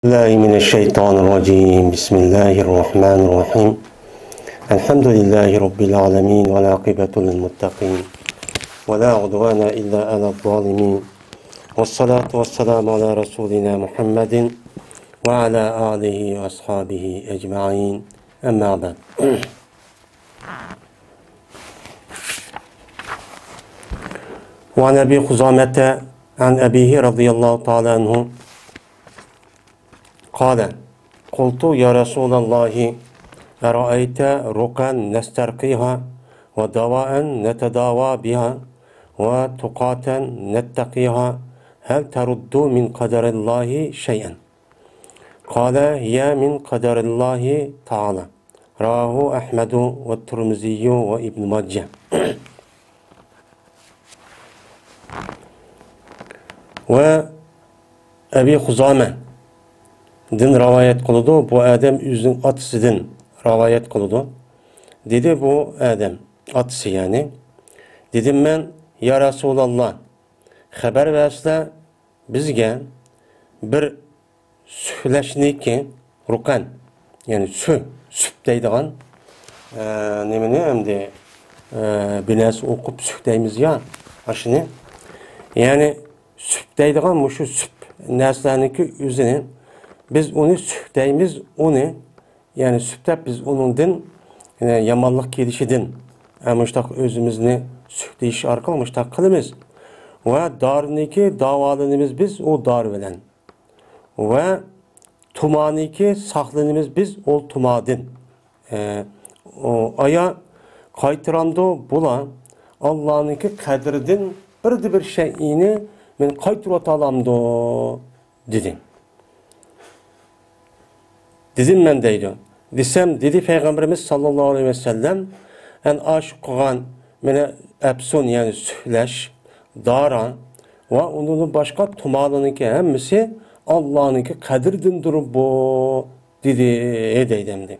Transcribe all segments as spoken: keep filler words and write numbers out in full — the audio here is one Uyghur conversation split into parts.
بالله من الشيطان الرجيم. بسم الله الرحمن الرحيم. الحمد لله رب العالمين، والعاقبة للمتقين، ولا عدوان إلا على الظالمين، والصلاة والسلام على رسولنا محمد وعلى آله وأصحابه أجمعين. أما بعد. وعن أبي خزامة عن أبيه رضي الله تعالى عنه قال: قلت يا رسول الله، أرأيت رقى نسترقيها، ودواء نتداوى بها، وتقاة نتقيها، هل ترد من قدر الله شيئا؟ قال: هي من قدر الله تعالى. رواه أحمد والترمذي وابن ماجه. ۋە ئەبى خۇزامەدىن رىۋايەت قىلىدۇ. بۇ ئادەم ئۆزىنىڭ ئاتىسىدىن رىۋايەت قىلىدۇ. دېدى بۇ ئادەم، ئاتىسى يەنى. دېدىم مەن: يا رەسۇلاللا، خەۋەر بەرسىلە بىزگە بىر سۈپلەشنىكى، رۇقەن، يەنى سۈ، سۈپ دەيدىغان، ئە، نېمىنى ئەمدى، ئە، بىر نەرسە ئوقۇپ سۈپ دەيمىز يا، ئاشۇنى. يەنى سۈپ دەيدىغان مۇشۇ سۈپ نەرسىلەرنىكى ئۆزىنى بىز ئۇنى سۈپ دەيمىز، ئۇنى يەنى سۈپ دەپ بىز ئۇنىڭدىن، يەنى يامانلىق كېلىشىدىن، ئە، مۇشتاق ئۆزىمىزنى سۈپ دېيىش ئارقىلىق مۇشتاق قىلىمىز. ۋە دارىنىكى داۋالىنىمىز بىز ئۇ دارى بىلەن. ۋە تۇمانىكى ساقلىنىمىز بىز ئۇ تۇمادىن. ئە، ئۇ ئايا قايتۇرامدۇ بۇلار؟ ئاللانىڭكى قەدرىدىن بىردە بىر شەيئىنى مەن قايتۇرۇۋاتالامدۇ؟ دېدى. دېدىم مەن دەيدۇ. دېسەم، دېدى پەيغەمبىرىمىز ساللاللاھۇ ئەلەيھى ۋەسەللەم، ئەن ئاشۇ قىلغان مېنى ئەپسۇن، يەنى سۈپلەش، دارا ۋە ئۇنىڭدىن باشقا تۇمالىنىڭكى ھەممىسى ئاللانىڭكى قەدرىدىندۇر بۇ، دېدى، دەيدۇ ئەمدى.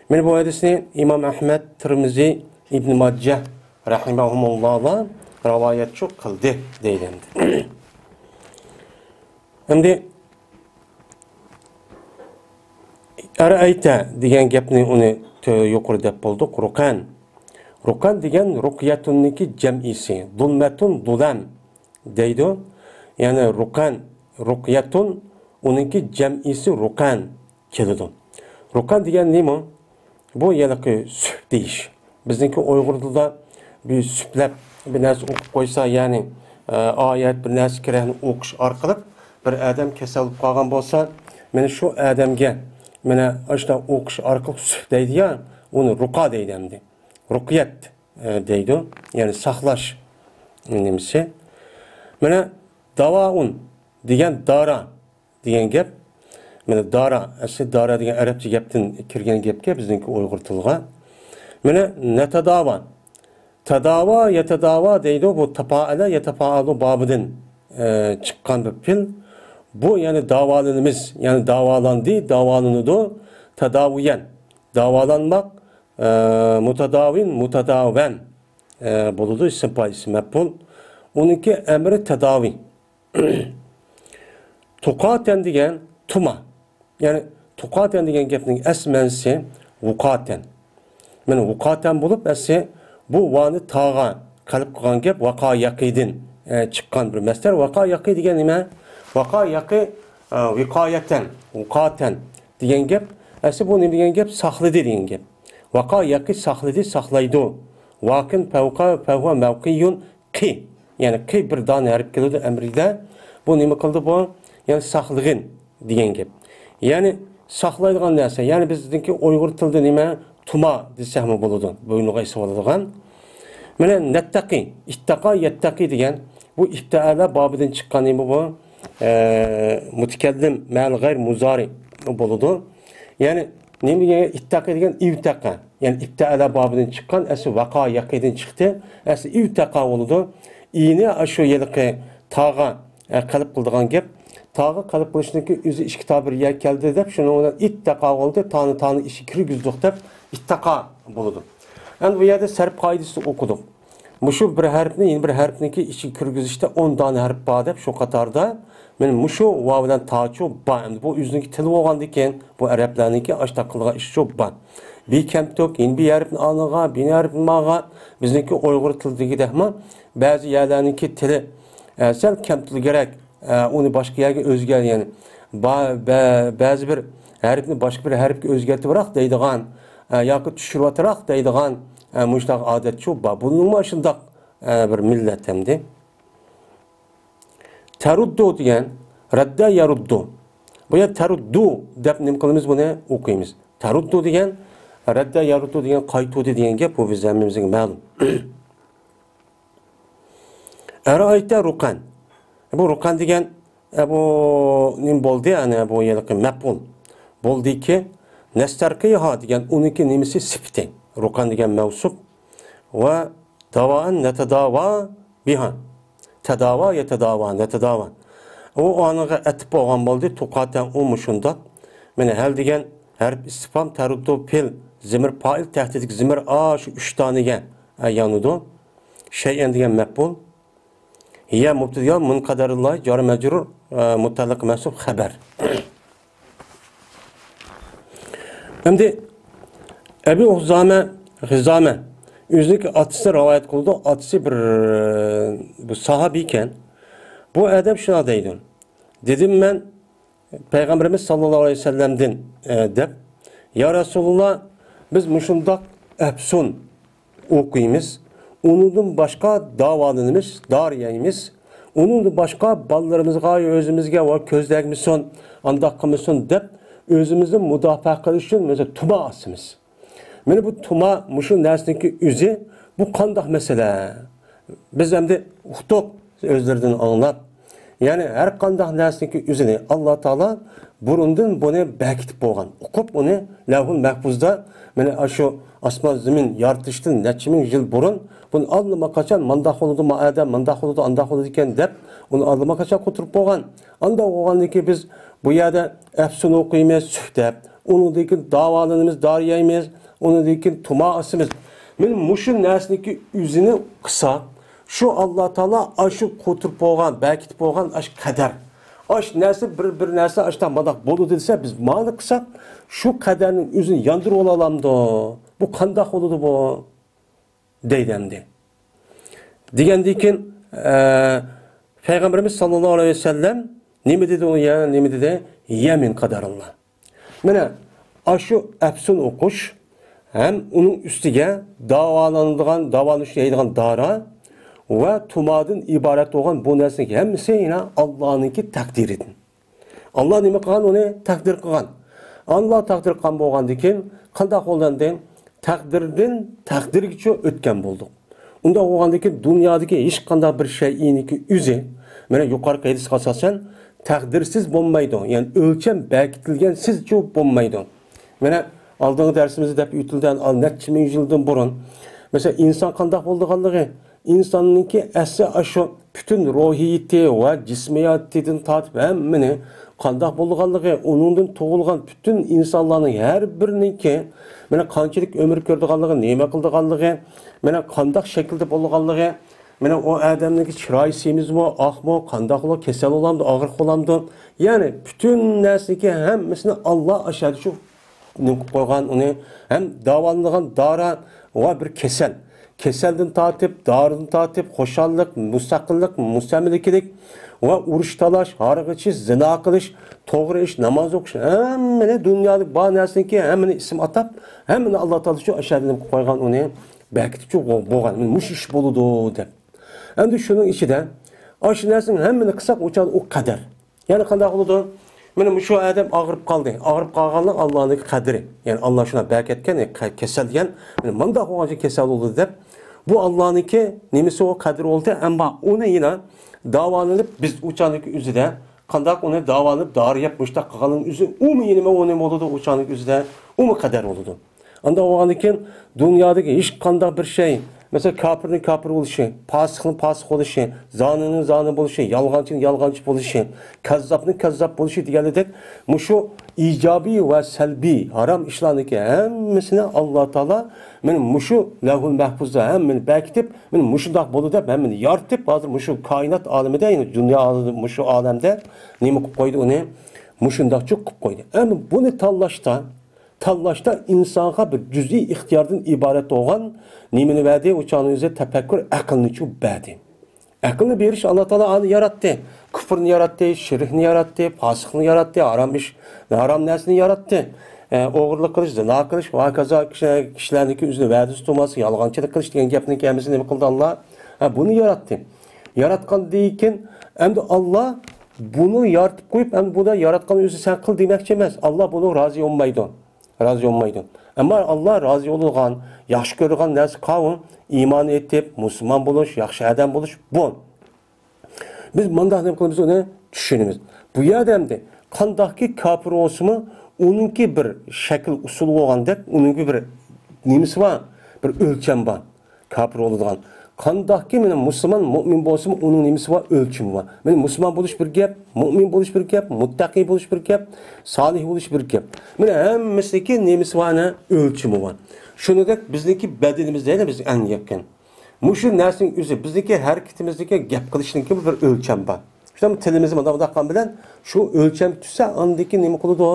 مانا بۇ ھەدىسنى ئىمام ئەھمەد، تىرمىزى، ئىبن ماجە رەھىمەھۇمۇللاھلار رىۋايەتچۇ قىلدى، دەيدۇ ئەمدى. ئەمدى ئەرەئەيتە دېگەن گەپنى ئۇنى تۆ-، يۇقىرى دەپ بولدۇق. رۇقەن. رۇقەن دېگەن رۇقيەتۇننىڭكى جەمئىسى. ظلمة، ظلم دەيدۇ. يەنى رۇقەن، رۇقيەتۇن، ئۇنىڭكى جەمئىسى رۇقەن كېلىدۇ. رۇقەن دېگەن نېمە؟ بۇ ھېلىقى سۈپ دېيىش. بىزنىڭكى ئۇيغۇر تىلىدا بىر سۈپلەپ بىر نەرسە ئوقۇپ قويسا، يەنى، ئە، ئايەت، بىر نەرسە كېرەكنى ئوقۇش ئارقىلىق بىر ئادەم كېسەل بولۇپ قالغان بولسا، مانا شۇ ئادەمگە مانا ئاشۇنداق ئوقۇش ئارقىلىق سۈپ دەيدۇ يا، ئۇنى رۇقا دەيدۇ ئەمدى. رۇقيەت، ئە، دەيدۇ، يەنى ساقلاش نېمىسى. مانا داۋائۇن دېگەن دارا دېگەن گەپ. مانا دارا، ئەسلى دارا دېگەن ئەرەبچە گەپتىن كىرگەن گەپكە بىزنىڭكى ئۇيغۇر تىلىغا. مانا نەتەداۋا. تەداۋا، يەتەداۋا دەيدۇ. بۇ تەپائەلە، يەتەپائەلۇ بابىدىن، ئە، چىققان بىر پېئىل. بۇ يەنى داۋالىنىمىز، يەنى داۋالاندى، داۋالىنىدۇ. تەداۋىيەن، داۋالانماق، ئە، مۇتەداۋىن، مۇتەداۋەن، ئە، بولىدۇ. ئىسىم پائىل، ئىسىم مەپئۇل. ئۇنىڭكى ئەمرى تەداۋى. تۇقاتەن دېگەن تۇما. يەنى تۇقاتەن دېگەن گەپنىڭ ئەسلى مەنىسى ۋۇقاتەن. مانا ۋۇقاتەن بولۇپ، ئەسلى بۇ ۋانى تاغا قەلب قىلغان گەپ ۋاقا يەقىدىن، ئە، چىققان بىر مەسدەر. ۋاقا يەقى دېگەن نېمە؟ ۋاقا يەقى، ئە، ۋىقايەتەن، ۋۇقاتەن دېگەن گەپ. ئەسلى بۇ نېمە دېگەن گەپ؟ ساقلىدى دېگەن گەپ. ۋاقا يەقى ساقلىدى، ساقلايدۇ. ۋاقىن پەۋقە، پەھۇۋە مەۋقىيۇن. قى. يەنى قى بىر دانە ھەرپ كېلىدۇ ئەمرىدە. بۇ نېمە قىلدى بۇ؟ يەنى ساقلىغىن دېگەن گەپ. يەنى ساقلايدىغان نەرسە. يەنى بىزنىڭكى ئۇيغۇر تىلىدا نېمە؟ تۇما دېسەكمۇ بولىدۇ. بوينىغا ئېسىۋالىدىغان. مانا نەتتەقى، ئىتتەقا، يەتتەقى دېگەن بۇ ئىپتەئەلە بابىدىن چىققان نېمە بۇ؟ ئە، مۇتەكەللىم مەل غەير مۇزارى بولىدۇ. يەنى نېمىگە ئىتتەقى دېگەن؟ ئىۋتەقە. يەنى ئىپتەئەلە بابىدىن چىققان، ئەسلى ۋاقا يەقىدىن چىقتى. ئەسلى ئىۋتەقا بولىدۇ. ئىنى ئاشۇ ھېلىقى تاغا، ئە، قەلب قىلىدىغان گەپ. تاغا قەلب قىلىشنىڭكى ئۆزى ئىككى تا بىر يەر كەلدى دەپ، شۇنىڭ بىلەن ئىتتەقا بولدى. تانى، تانى ئىچىگە كىرگۈزدۇق دەپ ئىتتەقا بولىدۇ. ئەمدى بۇ يەردە سەرپ قائىدىسىنى ئوقۇدۇق. مۇشۇ بىر ھەرپنى يەنە بىر ھەرپنىڭكى ئىچىگە كىرگۈزۈشتە ئون دانە ھەرپ بار دەپ، شۇ قاتاردا مانا مۇشۇ ۋاۋ بىلەن تاچۇ بار. ئەمدى بۇ ئۆزىنىڭكى تىلى بولغاندىكىن، بۇ ئەرەبلەرنىڭكى ئاشتاق قىلغان ئىشى شۇ بار. بى كەمتۈك، يەنە بى ھەرپنى ئالغان، بى ھەرپنى ماغا، بىزنىڭكى ئۇيغۇر تىلىدىكىدەكمۇ بەزى يەرلەرنىڭكى تىلى، ئە، سەل كەمتۈكرەك، ئە، ئۇنى باشقا يەرگە ئۆزگەر-، يەنى با-، بە-، بەزى بىر ھەرپنى باشقا بىر ھەرپكە ئۆزگەرتىۋراق دەيدىغان، ئە، ياكى چۈشۈرۈۋاتىراق دەيدىغان، ئە، مۇشۇنداق ئادەتچۇ بار. بۇنىڭمۇ شۇنداق، ئە، بىر مىللەت ئەمدى. تەرۇددۇ دېگەن، رەددە يەرۇددۇ. بۇ يەر تەرۇددۇ دەپ نېمە قىلىمىز، بۇنى ئوقۇيمىز. تەرۇددۇ دېگەن، رەددە يەرۇددۇ دېگەن قايتۇردى دېگەن گەپ، بۇ بىز ھەممىمىزگە مەلۇم. ئەرەئەيتە رۇقەن. بۇ رۇقەن دېگەن، ئە، بۇ نېمە بولدى؟ ئەنە بۇ ھېلىقى مەپئۇل. بولدىكى، نەستەرقىھا دېگەن ئۇنىڭكى نېمىسى؟ سۈپىتى. رۇقەن دېگەن مەۋسۇپ. ۋە داۋائەن نەتەداۋا بىھا. تەداۋا، يەتەداۋا، نەتەداۋا. ئۇ ئانىغا ئەتىپ بولغان بولدى. تۇقاتەن ئۇ مۇشۇنداق. مانا ھەل دېگەن ھەرپ ئىستىفھام، تەرۇددۇ پېئىل، زېمىر پائىل، تەھتىدىكى زېمىر ئا شۇ ئۈچ دانىگە، ئە، يانىدۇ. شەيئەن دېگەن مەپئۇل. ھىيە مۇبتەدا، مۇنقەدىرۇللاھ، جارى مەجرۇر، ئە، مۇتەئەللىق مەنسۇب خەبەر. ئەمدى ئەبى خۇزامە، خىزامە ئۆزىنىڭكى ئاتىسى رىۋايەت قىلىدۇ. ئاتىسى بىر، بۇ ساھابىي ئىكەن. بۇ ئادەم شۇنداق دەيدۇ. دېدىم مەن پەيغەمبىرىمىز ساللاللاھۇ ئەلەيھى ۋەسەللەمدىن، ئە، دەپ، يا رەسۇلۇللاھ، بىز مۇشۇنداق ئەپسۇن ئوقۇيمىز. ئۇنىڭدىن باشقا داۋالىنىمىز، دارى يەيمىز. ئۇنىڭدىن باشقا بالىلىرىمىزغا، ئۆزىمىزگە ۋە كۆز تەگمىسۇن، ئانداق قىلمىسۇن دەپ، ئۆزىمىزنى مۇداپىئە قىلىش ئۈچۈن مەسىلەن تۇما ئاسىمىز. مانا بۇ تۇما، مۇشۇ نەرسىنىڭكى ئۆزى، بۇ قانداق مەسىلە؟ بىز ئەمدى ئۇقتۇق، ئۆزلىرىدىن ئاڭلاپ. يەنى ھەر قانداق نەرسىنىڭكى ئۆزىنى ئاللا تائالا بۇرۇندىن بۇنى بەكىتىپ بولغان. ئۇقۇپ ئۇنى لەۋھۇل مەھپۇزدا، مانا ئاشۇ ئاسمان زېمىن يارىتىشتىن نەچچە مىڭ يىل بۇرۇن بۇنى ئاللىماقاچان مانداق بولىدۇ، ما ئادەم مانداق بولىدۇ، ئانداق بولىدۇ ئىكەن دەپ، ئۇنى ئاللىماقاچان قوتۇرۇپ بولغان. ئانداق بولغاندىن كېيىن بىز بۇ يەردە ئەپسۇن ئوقۇيمىز، سۈھ دەپ. ئۇنىڭدىن كېيىن داۋالىنىمىز، دارى يەيمىز. ئۇنىڭدىن كېيىن تۇما ئاسىمىز. مانا مۇشۇ نەرسىنىڭكى ئۆزىنى قىلساق، شۇ ئاللا تائالا ئاشۇ قوتۇرۇپ بولغان، بەكىتىپ بولغان ئاشۇ قەدەر. ئاشۇ نەرسە بىر، بىر نەرسە ئاشۇنداق مانداق بولىدۇ دېسە، بىز مانا قىلساق، شۇ قەدەرنىڭ ئۆزىنى ياندۇرۇۋالالامدۇ؟ بۇ قانداق بولىدۇ بۇ؟ دەيدۇ ئەمدى. دېگەندىن كېيىن، ئە، پەيغەمبىرىمىز ساللاللاھۇ ئەلەيھى ۋەسەللەم نېمە دېدى ئۇ يەنە، نېمە دېدى؟ ھىيە مىن قەدەرىللا. مانا، ئاشۇ ئەپسۇن ئوقۇش ھەم ئۇنىڭ ئۈستىگە داۋالىنىدىغان، داۋالىنىش دەيدىغان دارا ۋە تۇمادىن ئىبارەت بولغان بۇ نەرسىنىڭ ھەممىسى يەنە ئاللانىڭكى تەقدىرىدىن. ئاللا نېمە قىلغان، ئۇنى تەقدىر قىلغان. ئاللا تەقدىر قىلغان بولغاندىن كېيىن قانداق بولغاندىن؟ تەقدىردىن تەقدىرگىچە ئۆتكەن بولدۇق. ئۇنداق بولغاندىن كېيىن دۇنيادىكى ھېچقانداق بىر شەيئىنىڭكى ئۆزى، مانا يۇقىرىقى ھەدىسكە ئاساسەن، تەقدىرسىز بولمايدۇ. يەنى ئۆلچەم بەكىتىلگەنسىزچۇ بولمايدۇ. مانا ئالدىنقى دەرسىمىزدە دەپ ئۆتۈلدى، نەچچە مىڭ يىلدىن بۇرۇن. مەسىلەن، ئىنسان قانداق بولىدىغانلىقى، ئىنساننىڭكى ئەسلى ئاشۇ پۈتۈن روھىيىتى ۋە جىسمىياتىدىن تارتىپ ھەممىنى قانداق بولىدىغانلىقى، ئۇنىڭدىن تۇغۇلغان پۈتۈن ئىنسانلارنىڭ ھەر بىرىنىڭكى، مانا قانچىلىك ئۆمۈر كۆرىدىغانلىقى، نېمە قىلىدىغانلىقى، مانا قانداق شەكىلدە بولىدىغانلىقى، مانا ئۇ ئادەمنىڭكى چىرايى سېمىزمۇ، ئاقمۇ، قانداق بولىدۇ، كېسەل بولامدۇ، ئاغرىق بولامدۇ، يەنى پۈتۈن نەرسىنىڭكى ھەممىسىنى ئاللا ئاشۇ يەردە شۇ نېمە قىلىپ قويغان ئۇنى، ھەم داۋالىنىدىغان دارا ۋە بىر كېسەل. كېسەلدىن تارتىپ، دارىدىن تارتىپ، خۇشاللىق، مۇستەقىللىق، مۇستەملىكىلىك ۋە ئۇرۇش تالاش، ھاراق ئىچىش، زىنا قىلىش، توغرا ئىش، ناماز ئوقۇش، ھەممىنى دۇنيادا بار نەرسىنىڭكى ھەممىنى ئىسىم ئاتاپ، ھەممىنى ئاللا تائالا شۇ ئاشۇ يەردە نېمە قىلىپ قويغان ئۇنى بەكىتىپ شۇ بولغان. مۇشۇ ئىش بولىدۇ دەپ. ئەمدى شۇنىڭ ئىچىدە ئاشۇ نەرسىنىڭ ھەممىنى قىلساق ئۇ چاغدا ئۇ قەدەر. يەنى قانداق بولىدۇ؟ مانا مۇشۇ ئادەم ئاغرىپ قالدى. ئاغرىپ قالغانلىق ئاللانىڭكى قەدرى. يەنى ئاللا شۇنداق بەركەتكەن، قە-، كېسەل دېگەن، مانا مانداق بولغانچە كېسەل بولدى دەپ، بۇ ئاللانىڭكى نېمىسى ئۇ قەدرى بولدى. ئەمما ئۇنى يەنە داۋالىنىپ بىز ئۇ چاغنىڭكى ئۆزىدە قانداق ئۇنى داۋالىنىپ دارى يەپ مۇشتاق قىلغاننىڭ ئۆزى ئۇمۇ يەنىمۇ ئۇ نېمە بولىدۇ ئۇ چاغنىڭكى ئۆزىدە ئۇمۇ قەدەر بولىدۇ. ئانداق بولغاندىن كېيىن دۇنيادىكى ھېچقانداق بىر شەي، مەسىلەن، كاپىرنىڭ كاپىر بولۇشى، پاسىقنىڭ پاسىق بولۇشى، زانىنىڭ زانى بولۇشى، يالغانچىنىڭ يالغانچى بولۇشى، كەززاپنىڭ كەززاپ بولۇشى دېگەنلىدەك، مۇشۇ ئىجابىي ۋە سەلبىي ھارام ئىشلارنىڭكى ھەممىسىنى ئاللا تائالا مانا مۇشۇ لەۋھۇل مەھپۇزدا ھەممىنى بەكىتىپ، مانا مۇشۇنداق بولىدۇ دەپ ھەممىنى يارىتىپ، ھازىر مۇشۇ كائىنات ئالىمىدە، يەنى دۇنيا ئالىمى، مۇشۇ ئالەمدە نېمە قىلىپ قويدى ئۇنى؟ مۇشۇنداقچە قىلىپ قويدى. ئەمما بۇنى تاللاشتا، تاللاشتا ئىنسانغا بىر جۈزئىي ئىختىياردىن ئىبارەت بولغان نېمىنى بەردى؟ ئۇ چاغنىڭ ئۆزى تەپەككۇر، ئەقىلنىچۇ بەردى. ئەقىلنى بېرىش، ئاللا تائالا ئانى ياراتتى. كۇفرنى ياراتتى، شىركنى ياراتتى، پاسىقنى ياراتتى، ھارام ئىش، ھارام نەرسىنى ياراتتى. ئە، ئوغرىلىق قىلىش، زىنا قىلىش ۋە ھاكازا كىشى-، كىشىلەرنىڭكى ئۆزىنى ۋەدىسى تۇرماسلىق، يالغانچىلىق قىلىش دېگەن گەپنىڭكى ھەممىسىنى نېمە قىلدى ئاللا؟ ھە، بۇنى ياراتتى. ياراتقاندىن كېيىن ئەمدى ئاللا بۇنى يارىتىپ قويۇپ، ئەمدى بۇدا ياراتقان ئۆزى سەن قىل دېمەكچى ئەمەس. ئاللا بۇنى رازى بولمايدۇ. رازى بولمايدۇ. ئەمما ئاللا رازى بولىدىغان، ياخشى كۆرىدىغان نەرسە قاۋۇ، ئىمان ئېيتىپ، مۇسۇلمان بولۇش، ياخشى ئادەم بولۇش، بۇ. بىز مۇنداق نېمە قىلىمىز، ئۇنى چۈشىنىمىز. بۇ يەردە ئەمدى قانداقكى كاپىر بولسىمۇ، ئۇنىڭكى بىر شەكىل ئۇسۇلى بولغاندەك، ئۇنىڭكى بىر نېمىسى بار، بىر ئۆلچەم بار. كاپىر بولىدىغان. قانداقكى مانا مۇسۇلمان، مۇئمىن بولسىمۇ، ئۇنىڭ نېمىسى بار؟ ئۆلچىمى بار. مانا مۇسۇلمان بولۇش بىر گەپ، مۇئمىن بولۇش بىر گەپ، مۇتتەقىي بولۇش بىر گەپ، سالىھ بولۇش بىر گەپ. مانا ھەممىسىنىڭكى نېمىسى بار؟ ئەنە ئۆلچىمى بار. شۇنىڭدەك بىزنىڭكى بەدىنىمىزدە يەنە بىز ئەڭ يېقىن. مۇشۇ نەرسىنىڭ ئۆزى، بىزنىڭكى ھەرىكىتىمىزدىكى، گەپ قىلىشنىڭكى بىر ئۆلچەم بار. شۇنداق تىلىمىز مۇنداق، مۇنداق قىلغان بىلەن شۇ ئۆلچەم تۈزسە، ئاندىن كېيىن نېمە قىلىدۇ؟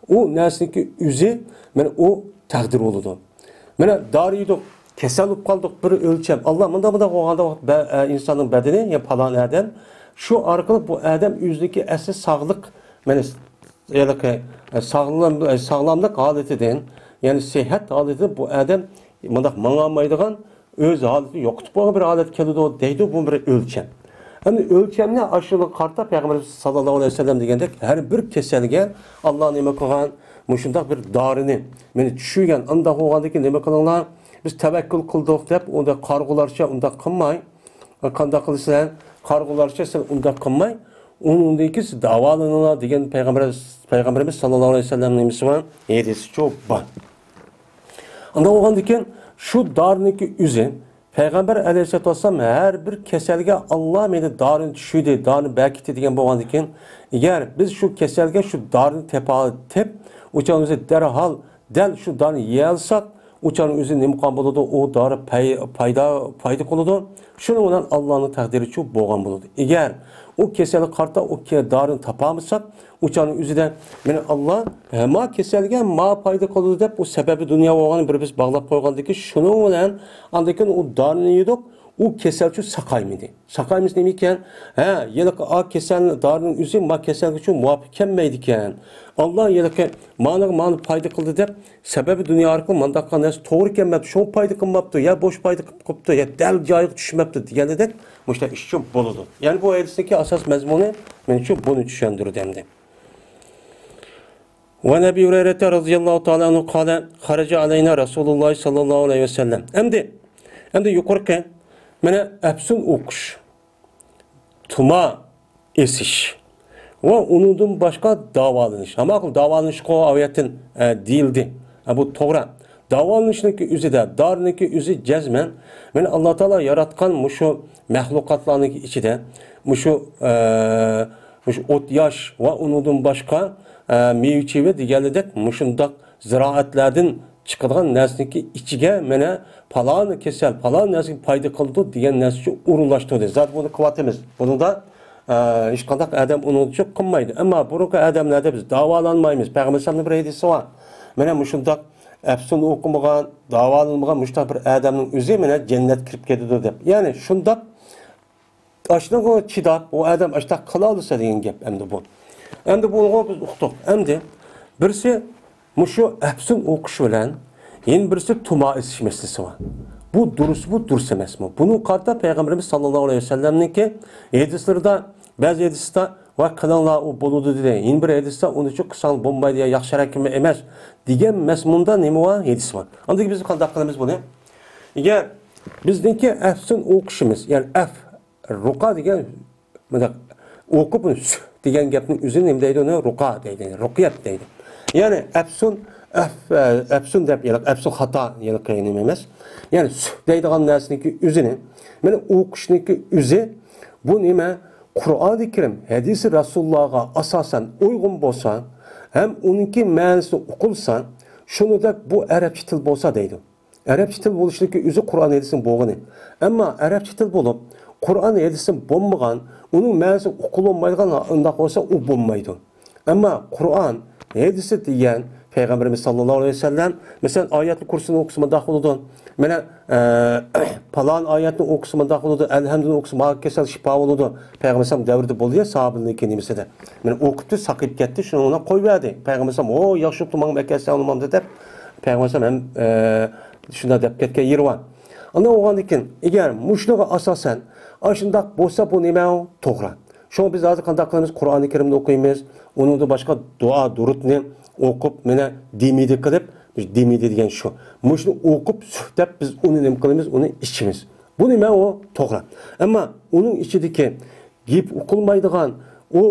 ئۇ نەرسىنىڭكى ئۆزى، مانا ئۇ تەقدىر بولىدۇ. مانا دارى يېدۇق، كېسەل بولۇپ قالدۇق، بىر ئۆلچەم. ئاللا مۇنداق، مۇنداق بولغاندا ۋاقىت بە-، ئە، ئىنساننىڭ بەدىنى، يا پالان ئادەم، شۇ ئارقىلىق بۇ ئادەم ئۆزىنىڭكى ئەسلى ساغلىق، مانا ھېلىقى، ئە، ساغلام-، ئە، ساغلاملىق ھالىتىدىن، يەنى سېھەت ھالىتىدىن بۇ ئادەم مۇنداق ماڭالمايدىغان، ئۆز ھالىتىنى يوقىتىپ قويغان بىر ھالەت كېلىدۇ دەيدۇ، بۇ بىر ئۆلچەم. ئەمدى ئۆلچەمنى ئاشۇنىڭغا قارىتا پەيغەمبىرىمىز ساللاللاھۇ ئەلەيھى ۋەسەللەم دېگەندەك، ھەر بىر كېسەلگە ئاللا نېمە قىلغان؟ مۇشۇنداق بىر دارىنى مانا چۈشۈرگەن. ئانداق بولغاندىكىن نېمە قىلىڭلار؟ بىز تەۋەككۈل قىلدۇق دەپ، ئۇنداق قارىغۇلارچە ئۇنداق قىلماي. قانداق قىلىسىلەر؟ قارىغۇلارچە سىلەر ئۇنداق قىلماي، ئۇنىڭدىن كېيىن سىز داۋالىنىڭلار دېگەن پەيغەمبەر، پەيغەمبىرىمىز ساللاللاھۇ ئەلەيھى ۋەسەللەم نېمىسى بار؟ ھەدىسىچۇ بار. ئانداق بولغاندىكىن شۇ دارىنىڭكى ئۆزى، پەيغەمبەر ئەلەيھىسسالاتۇ ۋەسسالام ھەر بىر كېسەلگە ئاللا مېنى دارىنى چۈشۈردى، دارىنى بەكىتتى دېگەن بولغاندىكىن، ئەگەر بىز شۇ كېسەلگە شۇ دارىنى تېپىۋېتىپ، ئۇ چاغ ئۆزى دەرھال دەل شۇ دارىنى يېيەلسەك، ئۇ چاغنىڭ ئۆزى نېمە قىلغان بولىدۇ؟ ئۇ دارى پەي-، پايدا، پايدا قىلىدۇ. شۇنىڭ بىلەن ئاللانىڭ تەقدىرىچۇ بولغان بولىدۇ. ئەگەر ئۇ كېسەلگە قارىتا ئۇ كە-، دارىنى تاپالمىساق، ئۇ چاغنىڭ ئۆزىدە مېنى ئاللا، ھە، ما كېسەلگە ما پايدا قىلىدۇ دەپ، ئۇ سەۋەبى دۇنيا بولغاننى بىر بىز باغلاپ قويغاندىكىن، شۇنىڭ بىلەن ئاندىن كېيىن ئۇ دارىنى يېدۇق، ئۇ كېسەلچۇ ساقايمىدى. ساقايمىسا نېمە ئىكەن؟ ھە، ھېلىقى ئا كېسەل، دارىنىڭ ئۆزى ما كېسەلگىچۇ مۇۋاپىق كەلمەيدىكەن. ئاللا ھېلىقى مانىغا مانى پايدا قىلدى دەپ، سەۋەبى دۇنيا ئارقىلىق مانداق قىلغان نەرسە توغرا كەلمەپتۇ، شۇڭا پايدا قىلماپتۇ، يا بوش پايدا قىلىپ قوپتۇ، يا دەل جايىغا چۈشمەپتۇ دېگەندەك مۇشۇنداق ئىشچۇ بولىدۇ. يەنى بۇ ھەدىسنىڭكى ئاساس مەزمۇنى مېنىڭچۇ بۇنى چۈشەندۈرىدۇ ئەمدى. وعن أبي هريرة رضي الله تعالى عنه قال خرج علينا رسول الله صلى الله عليه وسلم. ئەمدى، ئەمدى يۇقىرىقى مانا ئەپسۇن ئوقۇش، تۇما ئېسىش ۋە ئۇنىڭدىن باشقا داۋالىنىش. ھەمما خىل داۋالىنىشقا ئاۋەتتىن، ئە، دېيىلدى. ئە، بۇ توغرا. داۋالىنىشنىڭكى ئۆزىدە، دارىنىڭكى ئۆزى جەزمەن، مانا ئاللا تائالا ياراتقان مۇشۇ مەخلۇقاتلارنىڭكى ئىچىدە، مۇشۇ، ئە، مۇشۇ ئوت ياش ۋە ئۇنىڭدىن باشقا، ئە، مېۋە چېۋە دېگەنلىدەك مۇشۇنداق زىرائەتلەردىن چىقىدىغان نەرسىنىڭكى ئىچىگە مانا پالان كېسەل، پالان نەرسىگە پايدا قىلىدۇ دېگەن نەرسىچۇ ئورۇنلاشتۇردى. زادى بۇنى قىلىۋاتىمىز. بۇنىڭدا، ئە، ھېچقانداق ئادەم ئۇنىڭچۇ قىلمايدۇ. ئەمما بۇرۇنقى ئادەملەردە بىز داۋالانمايمىز. پەيغەمبەر ئەلەيھىسسالامنىڭ بىر ھەدىسى بار. مانا مۇشۇنداق ئەپسۇن ئوقۇمىغان، داۋالانمىغان مۇشۇنداق بىر ئادەمنىڭ ئۆزى مانا جەننەتكە كىرىپ كېتىدۇ دەپ. يەنى شۇنداق ئاشۇنىڭغا چىداپ، ئۇ ئادەم ئاشۇنداق قىلالىسا دېگەن گەپ ئەمدى بۇ. ئەمدى بۇنىڭغا بىز ئۇقتۇق. ئەمدى بىرسى مۇشۇ ئەپسۇن ئوقۇش بىلەن يەنە بىرسى تۇما ئېسىش مەسىلىسى بار. بۇ دۇرۇس، بۇ دۇرۇس ئەمەسمۇ؟ بۇنىڭغا قارىتا پەيغەمبىرىمىز ساللاللاھۇ ئەلەيھى ۋەسەللەمنىڭكى ھەدىسلىرىدا، بەزى ھەدىستە، ۋە قىلىڭلار، ئۇ بولىدۇ دېدى. يەنە بىر ھەدىستە ئۇنى چۇ قىلساڭ بولمايدۇ، يا ياخشىراق ئەمەس دېگەن مەزمۇندا نېمە بار؟ ھەدىس بار. ئاندىن بىز قانداق قىلىمىز بۇنى؟ ئەگەر بىزنىڭكى ئەپسۇن ئوقۇشىمىز، يەنى ئەف، رۇقا دېگەن، مۇنداق ئوقۇپ، ئۇنى سۈھ دېگەن گەپنىڭ ئۆزىنى نېمە دەيدۇ؟ ئۇنى رۇقا دەيدۇ، رۇقيەت دەيدۇ. يەنى ئەپسۇن، ئەف، ئەپسۇن دەپ، ھېلىقى ئەپسۇن خاتا، ھېلىقى نېمە ئەمەس. يەنى سۈھ دەيدىغان نەرسىنىڭكى ئۆزىنى، مانا ئوقۇشنىڭكى ئۆزى، بۇ نېمە؟ قۇرئانى كەرىم، ھەدىسى رەسۇلۇللاھقا ئاساسەن ئۇيغۇن بولسا، ھەم ئۇنىڭكى مەنىسى ئۇقۇلسا، شۇنىڭدەك بۇ ئەرەبچە تىل بولسا دەيدۇ. ئەرەبچە تىل بولۇشلۇقى ئۆزى قۇرئان ھەدىسنىڭ بولغىنى. ئەمما ئەرەبچە تىل بولۇپ، قۇرئان ھەدىسى بولمىغان، ئۇنىڭ مەنىسى ئۇقۇلمايدىغان ئۇنداق بولسا، ئۇ بولمايدۇ. ئەمما قۇرئان ھەدىسى دېگەن پەيغەمبىرىمىز ساللاللاھۇ ئەلەيھى ۋەسەللەم، مەسىلەن، ئايەتۇل كۇرسىنى ئوقۇسا مۇنداق بولىدۇ. مانا، ئە، پالان ئايەتنى ئوقۇسا مۇنداق بولىدۇ، ئەلھەمدۇنى ئوقۇسا ماڭا كېسەل شىپا بولىدۇ. پەيغەمبەر ئەلەيھىسسالام دەۋرىدە بولدى يا، ساھابىنىڭكى نېمىسىدە. مانا ئوقۇپتۇ، ساقىيىپ كەتتى، شۇنىڭ بىلەن قويۇۋەردى. پەيغەمبەر ئەلەيھىسسالام، «ھو، ياخشى بوپتۇ، ماڭا ئەكەلسەڭ ئۇنى ماڭا» دەپ، پەيغەمبەر ئەلەيھىسسالام ھەم، ئە، شۇنداق دەپ كەتكەن يېرى بار. ئاندىن بولغاندىن كېيىن، ئەگەر مۇشۇنىڭغا ئاساسەن، ئاشۇنداق بولسا، بۇ نېمە ئۇ؟ توغرا. شۇڭا بىز ھازىر قانداق قىلىمىز؟ قۇرئانى كەرىمنى ئوقۇيمىز، ئۇنىڭدىن باشقا دۇئا، دۇرۇتنى ئوقۇپ، مانا دېمىدى قىلىپ، دېمىدى دېگەن شۇ. مۇشۇنى ئوقۇپ، سۈھ دەپ بىز ئۇنى نېمە قىلىمىز؟ ئۇنى ئىچىمىز. بۇ نېمە ئۇ؟ توغرا. ئەمما ئۇنىڭ ئىچىدىكى گېپى ئۇقۇلمايدىغان، ئۇ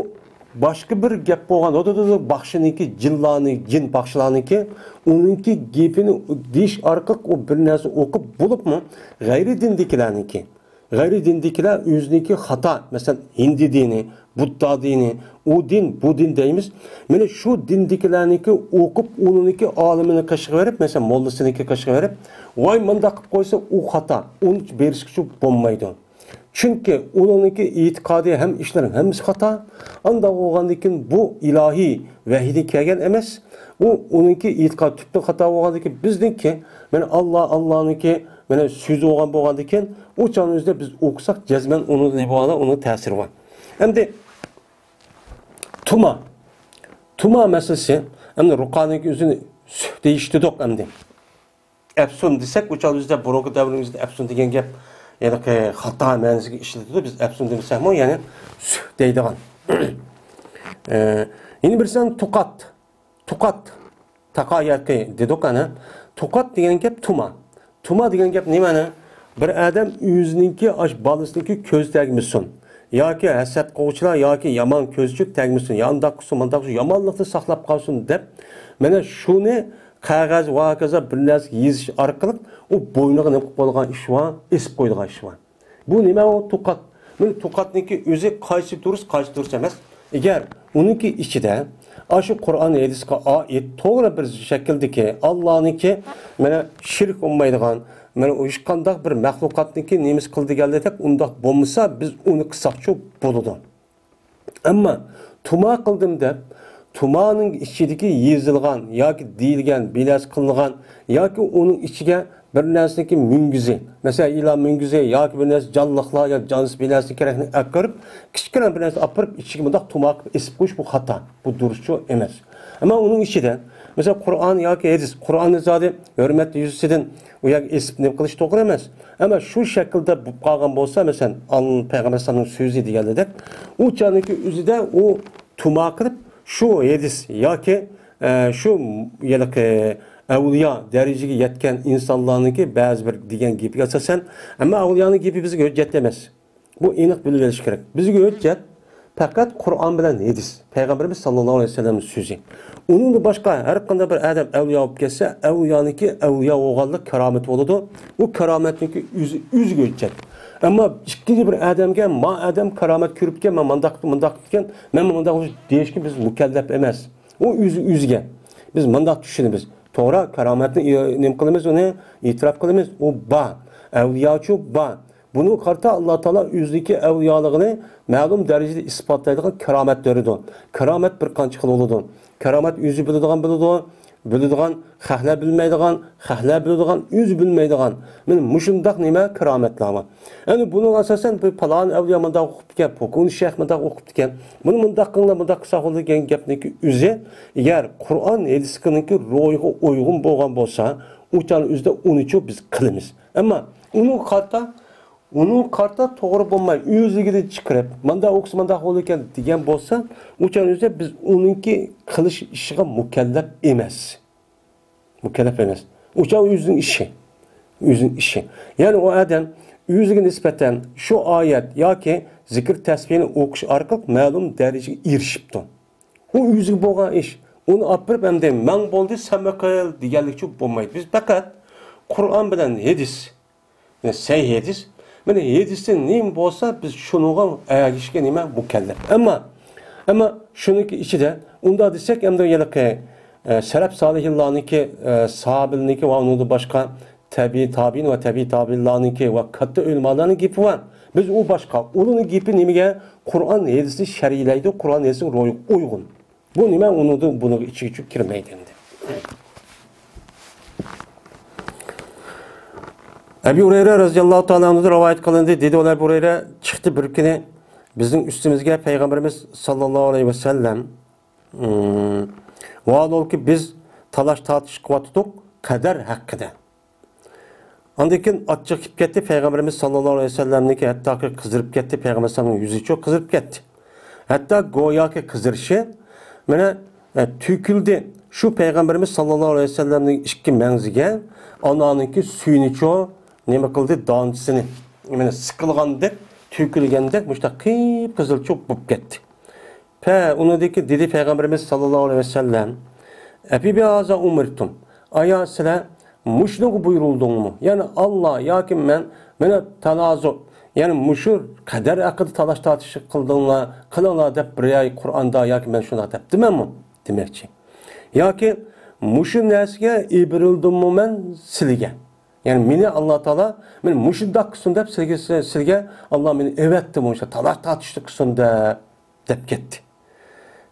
باشقا بىر گەپ بولغان، ئۇ، ئۇ، ئۇ، باخشىنىڭكى، جىنلارنىڭ، جىن باخشىلارنىڭكى، ئۇنىڭكى گېپىنى دېيىش ئارقىلىق ئۇ بىر نەرسە ئوقۇپ بولۇپمۇ، غەيرىي دىندىكىلەرنىڭكى، غەيرىي دىندىكىلەر ئۆزىنىڭكى خاتا، مەسىلەن، ھىندى دىنى، بۇددا دىنى، ئۇ دىن، بۇ دىن دەيمىز. مانا شۇ دىندىكىلەرنىڭكى ئوقۇپ، ئۇنىڭكى ئالىمىنى قېشىغا بېرىپ، مەسىلەن، موللىسىنىڭكى قېشىغا بېرىپ، ۋاي، مۇنداق قىلىپ قويسا، ئۇ خاتا، ئۇنى بېرىشكىچە بولمايدۇ. چۈنكى ئۇنىڭكى ئېتىقادى ھەم ئىشلىرى ھەممىسى خاتا. ئانداق بولغاندىن كېيىن بۇ ئىلاھىي ۋەھىيدىن كەلگەن ئەمەس. ئۇ، ئۇنىڭكى ئېتىقادى تۈپتىن خاتا بولغاندىن كېيىن، بىزنىڭكى، مانا، ئاللا، ئاللانىڭكى، مانا، سۆزى بولغان، بولغاندىن كېيىن، ئۇ چاغنىڭ ئۆزىدە بىز ئوقۇساق، جەزمەن ئۇنىڭ نېمە بولغان، ئۇنىڭ تەسىرى بار. ئەمدى تۇما. تۇما مەسىلىسى، ئەمدى رۇقانىڭكى ئۆزىنى سۈھ دېيىش دېدۇق ئەمدى. ئەپسۇن دېسەك، ئۇ چاغ بىزدە بۇرۇنقى دەۋرىمىزدە ئەپسۇن دېگەن گەپ، يەنى خاتا مەنىسىگە ئىشلىتىدۇ. بىز ئەپسۇن دېمىسەكمۇ، يەنى سۈھ دەيدىغان. ئە، يەنە بىرسى تۇقات. تۇقات. تاقا ياقى دېدۇق ئەنە. تۇقات دېگەن گەپ تۇما. تۇما دېگەن گەپ نېمە ئەنە؟ بىر ئادەم ئۆزىنىڭكى ئاش بالىسىنىڭكى كۆزى تەگمىسۇن. ياكى ھەسەت قىلغۇچىلار ياكى يامان كۆزچۈك تەگمىسۇن. يا ئانداق قىلسۇن، مانداق قىلسۇن، يامانلىقتىن ساقلاپ قالسۇن دەپ، مانا شۇنى قەغەز ۋە ھاكازا بىر نەرسىگە يېزىش ئارقىلىق ئۇ بوينىغا نېمە قىلىپ قويىدىغان ئىش بار؟ ئېسىپ قويىدىغان ئىش بار. بۇ نېمە ئۇ تۇقات؟ مانا تۇقاتنىڭكى ئۆزى قايسى دۇرۇس، قايسى دۇرۇس ئەمەس؟ ئەگەر ئۇنىڭكى ئىچىدە ئاشۇ قۇرئان ھەدىسقا ئائىت توغرا بىر شەكىلدىكى، ئاللانىڭكى، مانا شىرك بولمايدىغان، مانا ھېچقانداق بىر مەخلۇقاتنىڭكى نېمىسى قىلدى كەلدى دەپ ئۇنداق بولمىسا، بىز ئۇنى قىلساقچۇ بولىدۇ. ئەمما تۇما قىلدىم دەپ، تۇمانىڭ ئىچىدىكى يېزىلغان ياكى دېيىلگەن، بىلەس قىلىنغان ياكى ئۇنىڭ ئىچىگە بىر نەرسىنىڭكى مۈڭگۈزى، مەسىلەن، يىلان مۈڭگۈزى ياكى بىر نەرسە جانلىقلار يا جانسىز بىر نەرسە كېرەكنى ئەكىرىپ، كىچىككىنە بىر نەرسە ئاپىرىپ ئىچىگە مۇنداق تۇما قىلىپ ئېسىپ قويۇش، بۇ خاتا. بۇ دۇرۇسچۇ ئەمەس. ئەمما ئۇنىڭ ئىچىدە، مەسىلەن، قۇرئان ياكى ھەدىس، قۇرئاننى زادى ھۆرمەت يۈزىسىدىن ئۇ يەرگە ئېسىپ نېمە قىلىش توغرا ئەمەس. ئەمما شۇ شەكىلدە بولۇپ قالغان بولسا، مەسىلەن، ئال-، پەيغەمبەر ئەلەيھىسسالامنىڭ سۆزى دېگەندەك، ئۇ چاغنىڭكى ئۆزىدە ئۇ تۇما قىلىپ، شۇ ھەدىس ياكى، ئە، شۇ ھېلىقى ئەۋلىيا دەرىجىگە يەتكەن ئىنسانلارنىڭكى بەزى بىر دېگەن گېپىگە ئاساسەن، ئەمما ئەۋلىيانىڭ گېپى بىزگە ھۆججەت ئەمەس. بۇ ئېنىق بىلىۋېلىش كېرەك. بىزگە ھۆججەت پەقەت قۇرئان بىلەن ھەدىس، پەيغەمبىرىمىز ساللاللاھۇ ئەلەيھى ۋەسەللەمنىڭ سۆزى. ئۇنىڭدىن باشقا ھەر قانداق بىر ئادەم ئەۋلىيا بولۇپ كەتسە، ئەۋلىيانىڭكى ئەۋلىيا بولغانلىق كارامىتى بولىدۇ. ئۇ كارامەتنىڭكى ئۆزى، ئۆزىگە ھۆججەت. ئەمما ئىككىنچى بىر ئادەمگە، ما ئادەم كارامەت كۆرۈپتىكەن، مەن مانداق، مانداق قىپتىكەن، مەنمۇ مانداق بولۇش دېيىشكە بىز مۇكەللەپ ئەمەس. ئۇ ئۆزى ئۆزىگە. بىز مانداق چۈشىنىمىز. توغرا، كارامەتنى ئى-، نېمە قىلىمىز، ئۇنى ئېتىراپ قىلىمىز. ئۇ بار. ئەۋلىياچۇ بار. بۇنىڭغا قارىتا ئاللا تائالا ئۆزىنىڭكى ئەۋلىيالىقىنى مەلۇم دەرىجىدە ئىسپاتلايدىغان كارامەت بېرىدۇ. كارامەت بىر قانچە خىل بولىدۇ. كارامەت ئۆزى بىلىدىغان بولىدۇ، بىلىدىغان، خەقلەر بىلمەيدىغان، خەقلەر بىلىدىغان، ئۆزى بىلمەيدىغان. مانا مۇشۇنداق نېمە كارامەتلەر بار. يەنى بۇنىڭغا ئاساسەن بىر پالان ئەۋلىيا مۇنداق ئوقۇپتىكەن، پوكۇن شەيخ مۇنداق ئوقۇپتىكەن. بۇنى مۇنداق قىلىڭلار، مۇنداق قىلساق بولىدۇ دېگەن گەپنىڭكى ئۆزى، ئەگەر قۇرئان ھەدىسنىڭكى روھىغا ئۇيغۇن بولغان بولسا، ئۇ چاغنىڭ ئۆزىدە ئۇنىچۇ بىز قىلىمىز. ئەمما ئۇنىڭغا قارىتا ئۇنىڭ قارىتا توغرا بولماي، ئۆزلۈكىدىن چىقىرىپ، مانداق ئوقۇسا مانداق بولىدىكەن دېگەن بولسا، ئۇ چاغ ئۆزىدە بىز ئۇنىڭكى قىلىش ئىشىغا مۇكەللەپ ئەمەس. مۇكەللەپ ئەمەس. ئۇ چاغ ئۆزىنىڭ ئىشى. ئۆزىنىڭ ئىشى. يەنى ئۇ ئادەم ئۆزىگە نىسبەتەن شۇ ئايەت ياكى زىكىر تەسبىھنى ئوقۇش ئارقىلىق مەلۇم دەرىجىگە ئېرىشىپتۇ. ئۇ ئۆزىگە بولغان ئىش. ئۇنى ئاپىرىپ ئەمدى مەن بولدى، سەن قىل دېگەنلىكچە بولمايدۇ. بىز پەقەت قۇرئان بىلەن ھەدىس، يەنى سەھىھ ھەدىس. مانا ھەدىستە نېمە بولسا، بىز شۇنىڭغا ئەگىشىشكە نېمە مۇكەللەپ. ئەمما، ئەمما شۇنىڭكى ئىچىدە، ئۇنداق دېسەك، ئەمدى ھېلىقى، ئە، سەلەپ سالىھىنلارنىڭكى، ئە، ساھابىلىرنىڭكى ۋە ئۇنىڭدىن باشقا تەبىئىي تابىئىن ۋە تەبىئىي تابىئىنلارنىڭكى ۋە كاتتا ئۆلىمالارنىڭ گېپى بار. بىز ئۇ باشقا. ئۇلارنىڭ گېپى نېمىگە؟ قۇرئان ھەدىسنى شەرھلەيدۇ، قۇرئان ھەدىسنىڭ روھىغا ئۇيغۇن. بۇ نېمە؟ ئۇنىڭدا، بۇنىڭ ئىچىگە چۈشۈپ كىرمەيدۇ ئەمدى. ئەبۇ ھۇرەيرە رەزىياللاھۇ تائالا ئەنھۇدىن رىۋايەت قىلىندى. دېدى، ئۇ ئەبۇ ھۇرەيرە چىقتى بىر كۈنى بىزنىڭ ئۈستىمىزگە پەيغەمبىرىمىز ساللاللاھۇ ئەلەيھى ۋەسەللەم، ئىم، ۋاھالەنكى، بىز تالاش تارتىش قىلىۋاتىدۇق قەدەر ھەققىدە. ئاندىن كېيىن ئاچچىق كېلىپ كەتتى. پەيغەمبىرىمىز ساللاللاھۇ ئەلەيھى ۋەسەللەمنىڭكى ھەتتاكى قىزىرىپ كەتتى، پەيغەمبەر ئەلەيھىسسالامنىڭ يۈزىچۇ قىزىرىپ كەتتى. ھەتتا گوياكى قىزىرىشى، مانا، ئە، تۆكۈلدى. شۇ پەيغەمبىرىمىز ساللاللاھۇ ئەلەيھى ۋەسەللەمنىڭ ئىككى مەڭزىگە ئانارنىڭكى سۈيىنىچۇ نېمە قىلدى، دانىسىنى، مانا، سىقىلغاندەك، تۆكۈلگەندەك، مۇشۇنداق قىپقىزىلچۇ بولۇپ كەتتى. پە، ئۇنىڭدىن كېيىن دېدى پەيغەمبىرىمىز ساللاللاھۇ ئەلەيھى ۋەسەللەم، «ئەفىبىھازا ئۇمىرتۇم؟» ئايا، سىلەر مۇشۇنىڭغا بۇيرۇلدۇڭمۇ؟ يەنى ئاللا ياكى مەن، مانا، تانازۇ، يەنى مۇشۇ قەدەر ھەققىدە تالاش تارتىش قىلدىڭلار، قىلىڭلار دەپ بىر ئاي قۇرئاندا ياكى مەن شۇنداق دەپتىمەنمۇ دېمەكچى. ياكى مۇشۇ نەرسىگە ئېبىرىلدىممۇ مەن سىلىگە؟ يەنى مېنى ئاللا تائالا، مېنى مۇشۇنداق قىلسۇن دەپ سىلىگە، سىلىگە ئاللا مېنى ئەۋەتتىمۇ، مۇشۇ تالاش تارتىشلىق قىلسۇن دەپ، دەپ كەتتى.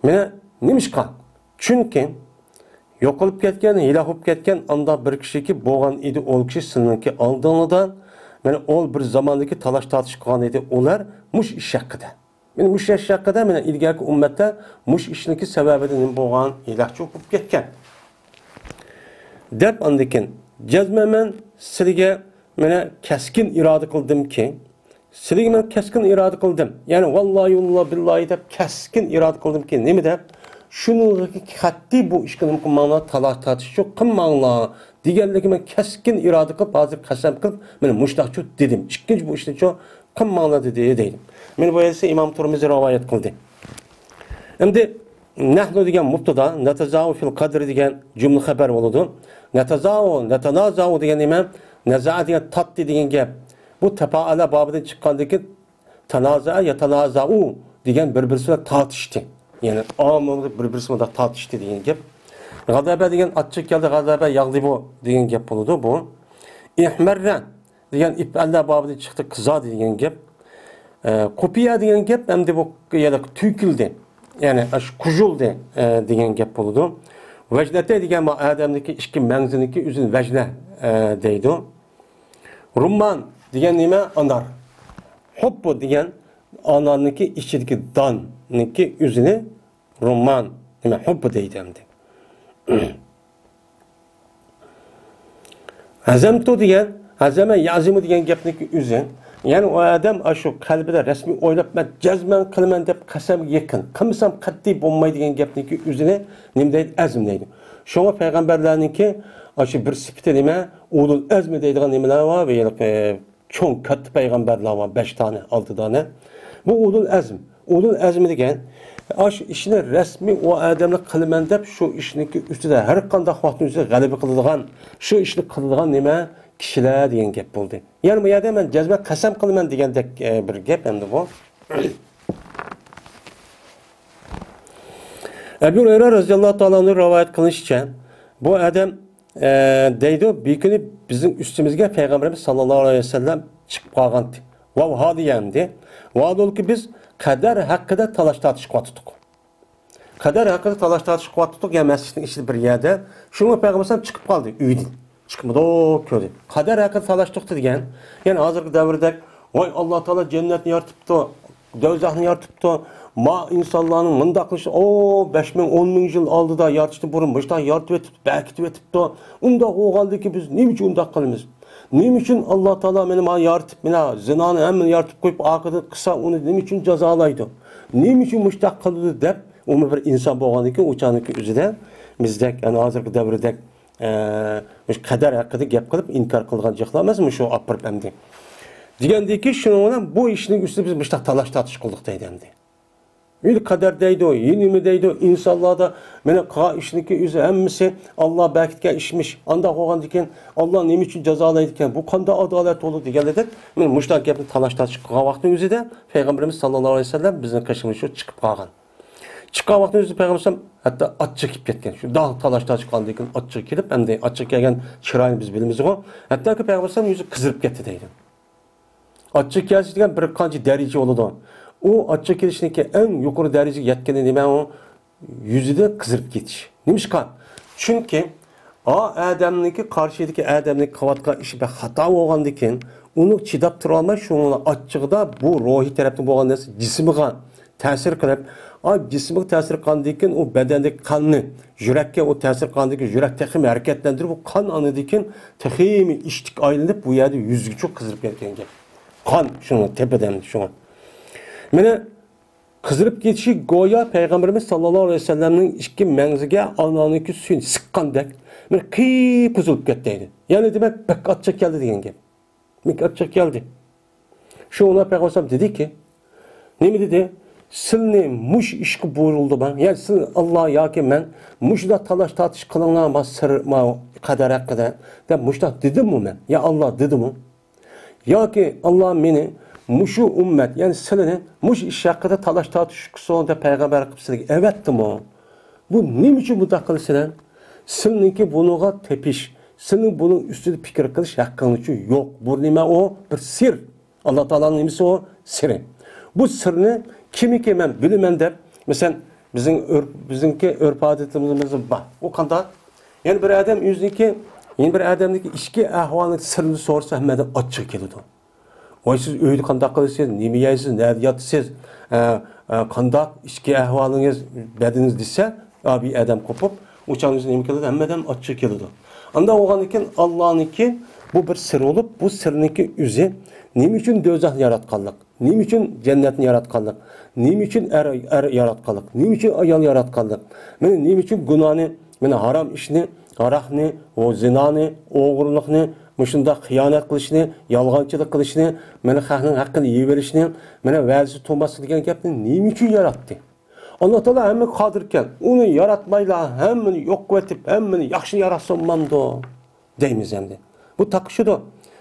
مانا نېمىشقا؟ چۈنكى يوقىلىپ كەتكەن، ھېلاك بولۇپ كەتكەن ئانداق بىر كىشىكى بولغان ئىدى، ئۇ كىشى سىلىنىڭكى ئالدىڭلىدا، مانا ئۇ بىر زاماندىكى تالاش تارتىش قىلغان ئىدى ئۇلار مۇشۇ ئىش ھەققىدە. مانا مۇشۇ ئىش ھەققىدە، مانا ئىلگەركى ئۈممەتتە مۇشۇ ئىشنىڭكى سەۋەبىدىن نېمە بولغان، ھېلاكچى بولۇپ كەتكەن. دەپ ئاندىن كېيىن، جەزمەن مەن سىلىگە مانا كەسكىن ئىرادە قىلدىمكى، سىلىگە مەن كەسكىن ئىرادە قىلدىم. يەنى ۋاللاھى ۋاللاھى بىللاھى دەپ كەسكىن ئىرادە قىلدىمكى، نېمە دەپ؟ شۇنىڭغا قەتئىي بۇ ئىشقا نېمە قىلماڭلار، تالاش تارتىشچۇ قىلماڭلار دېگەنلىكى مەن كەسكىن ئىرادە قىلىپ، ھازىر قەسەم قىلىپ، مانا مۇشۇنداقچۇ دېدىم. ئىككىنچى بۇ ئىشنىچۇ قىلماڭلار دېدى، دەيدۇ. مانا بۇ ھەدىسنى ئىمام تۇرمۇزى رىۋايەت قىلدى. ئەمدى نەھنۇ دېگەن مۇبتادا، نەتەزاۋۇ فىل قەدرى دېگەن جۈملە خەبەر بولىدۇ. نەتەزاۋۇ، نەتەنازاۋۇ دېگەن نېمە؟ نەزەئە دېگەن تارتتى دېگەن گەپ. بۇ تەپائەلە بابىدىن چىققاندىن كېيىن تانازەئە يەتەنازەئۇ دېگەن بىر-بىرسى بىلەن تارتىشتى. يەنى ئاممىلىق بىر-بىرسى بىلەن تارتىشتى دېگەن گەپ. غەزەبە دېگەن ئاچچىق كەلدى، غەزەبە ياغلىبۇ دېگەن گەپ بولىدۇ بۇ. ئىھمەررە دېگەن ئىپئەللە بابىدىن چىقتى، قىزاردى دېگەن گەپ. ئە، قۇپىيە دېگەن گەپ ئەمدى بۇ يەنە تۆكۈلدى. يەنى ئاشۇ قۇژۇلدى، ئە، دېگەن گەپ بولىدۇ. ۋەجنەتەي دېگەن بۇ ئادەمنىڭكى ئىككى مەڭزىنىڭكى ئۆزىنى ۋەجنە، ئە، دەيدۇ. رۇممان دېگەن نېمە؟ ئانار. ھۇببۇ دېگەن ئانارنىڭكى ئىچىدىكى داننىڭكى ئۆزىنى رۇممان، نېمە، ھۇببۇ دەيدۇ ئەمدى. ھەزەمتۇ دېگەن، ھەزەمە يەزىمۇ دېگەن گەپنىڭكى ئۆزى. يەنى ئۇ ئادەم ئاشۇ قەلبىدە رەسمىي ئويلاپ، مەن جەزمەن قىلىمەن دەپ قەسەمگە يېقىن. قىلمىسام قەتئىي بولمايدىغان گەپنىڭكى ئۆزىنى نېمە دەيدۇ؟ ئەزم دەيدۇ. شۇڭا پەيغەمبەرلەرنىڭكى ئاشۇ بىر سۈپىتى نېمە؟ ئۇلۇل ئەزمى دەيدىغان نېمىلەر بار؟ چوڭ كاتتا پەيغەمبەرلەر بار، بەش دانە، ئالتە دانە. بۇ ئۇلۇل ئەزم. ئۇلۇل ئەزم دېگەن، ئاشۇ ئىشنى رەسمىي ئۇ ئادەملەر قىلىمەن دەپ، شۇ ئىشنىڭكى ئۈستىدە ھەر قانداق ۋاقىتنىڭ ئۆزىدە غەلىبە قىلىدىغان، شۇ ئىشنى قىلىدىغان نېمە؟ كىشىلەر دېگەن گەپ بولدى. يەنى بۇ يەردە مەن جەزمەن قەسەم قىلىمەن دېگەندەك، ئە، بىر گەپ ئەمدى بۇ. ئەبۇ ھۇرەيرە رەزىياللاھۇ تائالا ئەنھۇ رىۋايەت قىلىنىشىچە، بۇ ئادەم ئە، دەيدۇ، بىر كۈنى بىزنىڭ ئۈستىمىزگە پەيغەمبىرىمىز ساللاللاھۇ ئەلەيھى ۋەسەللەم چىقىپ قالغانتى. ۋاۋھا دېگەندى. ۋاھالەنكى، بىز قەدەر ھەققىدە تالاش تارتىشىپ قاتتۇق. قەدەر ھەققىدە تالاش تارتىشىپ قاتتۇق، يەنى مەسچىتنىڭ ئىچىدە بىر يەردە. شۇڭا پەيغەمبەر ساللاللاھۇ ئەلەيھى ۋەسەللەم چىقىپ قالدى ئۆيدىن. چىقمىدۇق، كۆردى. قەدەر ھەققىدە تالاشتۇق دېگەن. يەنى ھازىرقى دەۋردەك، ۋاي، ئاللا تائالا جەننەتنى يارىتىپتۇ، دوزاخنى يارىتىپتۇ. ما ئىنسانلارنىڭ مۇنداق قىلىشى، ئو، بەش مىڭ، ئون مىڭ يىل ئالدىدا يارىتىشتىن بۇرۇن مۇشۇنداق يارىتىۋېتىپتۇ، بەكىتىۋېتىپتۇ. ئۇنداق بولغاندىكىن بىز نېمە ئۈچۈن ئۇنداق قىلىمىز؟ نېمە ئۈچۈن ئاللا تائالا مېنى مانا يارىتىپ، مانا زىنانى ھەممىنى يارىتىپ قويۇپ، ئاخىرىدا قىلسا ئۇنى نېمە ئۈچۈن جازالايدۇ؟ نېمە ئۈچۈن مۇشۇنداق قىلىدۇ دەپ، ئۇمۇ بىر ئىنسان بولغاندىكىن ئۇ چاغنىڭكى ئۆزىدە بىزدەك، يەنى ھازىرقى دەۋردەك ئە، مۇشۇ قەدەر ھەققىدە گەپ قىلىپ ئىنكار قىلغان جىقلار ئەمەسمۇ شۇ ئاپىرىپ ئەمدى. دېگەندىكى شۇنىڭ بىلەن بۇ ئىشنىڭ ئۈستىدە بىز مۇشۇنداق تالاش تارتىش قىلدۇق دەيدۇ ئەمدى. ئۆيدە قەدەر دەيدۇ، يېنىمى دەيدۇ، ئىنسانلاردا مېنىڭ قىلغان ئىشنىڭكى ئۆزى ھەممىسى ئاللا بەكىتكەن ئىشمىش. ئانداق بولغاندىكىن ئاللا نېمە ئۈچۈن جازالايدىكەن؟ بۇ قانداق ئادالەت بولىدۇ دېگەنلەردەك، مانا مۇشۇنداق گەپنى تالاش تارتىش قىلغان ۋاقىتنىڭ ئۆزىدە پەيغەمبىرىمىز ساللاللاھۇ ئەلەيھى ۋەسەللەم بىزنىڭ قېشىمىزغا شۇ چىقىپ قالغان. چىققان ۋاقتىدا ئۆزى پەيغەمبەر ئەلەيھىسسالام ھەتتا ئاچچىقى كېلىپ كەتكەن. شۇنداق تالاش-تارتىش قىلغاندىن كېيىن ئاچچىقى كېلىپ، ئەمدى ئاچچىقى كەلگەن چىرايىنى بىز بىلىمىزغۇ. ھەتتاكى پەيغەمبەر ئەلەيھىسسالام يۈزى قىزىرىپ كەتتى دەيدۇ. ئاچچىقى كېلىش دېگەن بىر قانچە دەرىجە بولىدۇ. ئۇ ئاچچىقى كېلىشنىڭكى ئەڭ يۇقىرى دەرىجىگە يەتكىنى نېمە ئۇ؟ يۈزىدە قىزىرىپ كېتىش. نېمىشقا؟ چۈنكى ئا ئادەمنىڭكى قارشىدىكى ئادەمنىڭ قىلىۋاتقان ئىشى بەك خاتا بولغاندىكىن، ئۇنى چىداپ تۇرالماي، شۇنىڭ ئاچچىقىدا بۇ روھىي تەرەپتىن بولغان نەرسە جىسمىغا تەسىر قىلىپ، ئا، جىسمىغا تەسىر قىلغاندىن كېيىن ئۇ بەدەندىكى قاننى يۈرەككە ئۇ تەسىر قىلغاندىن كېيىن يۈرەك تېخىمۇ ھەرىكەتلەندۈرۈپ، ئۇ قان ئاندىن كېيىن تېخىمۇ ئىشتىك ئايلىنىپ، بۇ يەردە يۈزگىچە قىزىرىپ كەتكەن گەپ. قان شۇنىڭ تېپىدە ئەمدى شۇڭا. مانا قىزىرىپ كېتىشى گويا پەيغەمبىرىمىز ساللاللاھۇ ئەلەيھى ۋەسەللەمنىڭ ئىككى مەڭزىگە ئانارنىڭكى سۈيىنى سىققاندەك، مانا قىپقىزىل بولۇپ كەتتى دەيدۇ. يەنى دېمەك، بەك ئاچچىق كەلدى دېگەن گەپ. بەك ئاچچىق كەلدى. شۇڭا پەيغەمبەر ئەلەيھىسسالام دېدىكى، نېمە دېدى؟ سىلىنى مۇشۇ ئىشقا بۇيرۇلدىمۇ؟ يا سىز، ئاللا ياكى مەن مۇشۇنداق تالاش-تارتىش قىلىڭلار، ما سىر، ما قەدەر ھەققىدە دەپ مۇشۇنداق دېدىممۇ مەن؟ يا ئاللا دېدىمۇ؟ ياكى ئاللا مېنى مۇشۇ ئۈممەت، يەنى سىلىنى مۇشۇ ئىش ھەققىدە تالاش-تارتىش قىلسۇن دەپ پەيغەمبەر قىلىپ سىلىگە ئەۋەتتىمۇ؟ بۇ نېمە ئۈچۈن بۇنداق قىلىسىلەر؟ سىلىنىڭكى بۇنىڭغا تېپىش، سىلىنىڭ بۇنىڭ ئۈستىدە پىكىر قىلىش ھەققىڭىزچۇ يوق. بۇ نېمە ئۇ؟ بىر سىر. ئاللا تائالانىڭ نېمىسى ئۇ؟ سىرى. بۇ سىرنى كىمكى مەن بىلىمەن دەپ، مەسىلەن، بىزنىڭ ئۆرپ-، بىزنىڭكى ئۆرپ-ئادىتىمىز بار. ئۇ قانداق؟ يەنى بىر ئادەم ئۆزىنىڭكى، يەنە بىر ئادەمنىڭكى ئىچكى ئەھۋالىنىڭ سىرىنى سورىسا، ھەممە ئادەم ئاچچىقى كېلىدۇ. ۋاي، سىز ئۆيدە قانداق قىلىسىز، نېمە يەيسىز، نەدە ياتىسىز، ئە، ئە، قانداق ئىچكى ئەھۋالىڭىز، بەدىنىڭىز دېسە، ئا، بىر ئادەم قوپۇپ، ئۇ چاغدا نېمە كېلىدۇ؟ ھەممە ئادەم ئاچچىقى كېلىدۇ. ئانداق بولغاندىن كېيىن، ئاللانىڭكى بۇ بىر سىر بولۇپ، بۇ سىرنىڭكى ئۆزى نېمە ئۈچۈن دوزاخنى ياراتقانلىق؟ نېمە ئۈچۈن جەننەتنى ياراتقانلىق؟ نېمە ئۈچۈن ئەر، ئەر ياراتقانلىق؟ نېمە ئۈچۈن ئايال ياراتقانلىق؟ مانا نېمە ئۈچۈن گۇناھنى، مانا ھارام ئىشنى، ھاراقنى، ئۋ زىنانى، ئوغرىلىقنى، مۇشۇنداق خىيانەت قىلىشنى، يالغانچىلىق قىلىشنى، مانا خەقنىڭ ھەققىنى يېيىۋېلىشنى، مانا ۋەزىسى تۇرماسلىق دېگەن گەپنى نېمە ئۈچۈن ياراتتى؟ ئاللا تائالا ھەممىگە قادىركەن، ئۇنى ياراتمايلا، ھەممىنى يوق قىلىۋېتىپ، ھەممىنى ياخشى ياراتسا بولمامدۇ؟ دەيمىز ئەمدى. بۇ تاقىشىدۇ.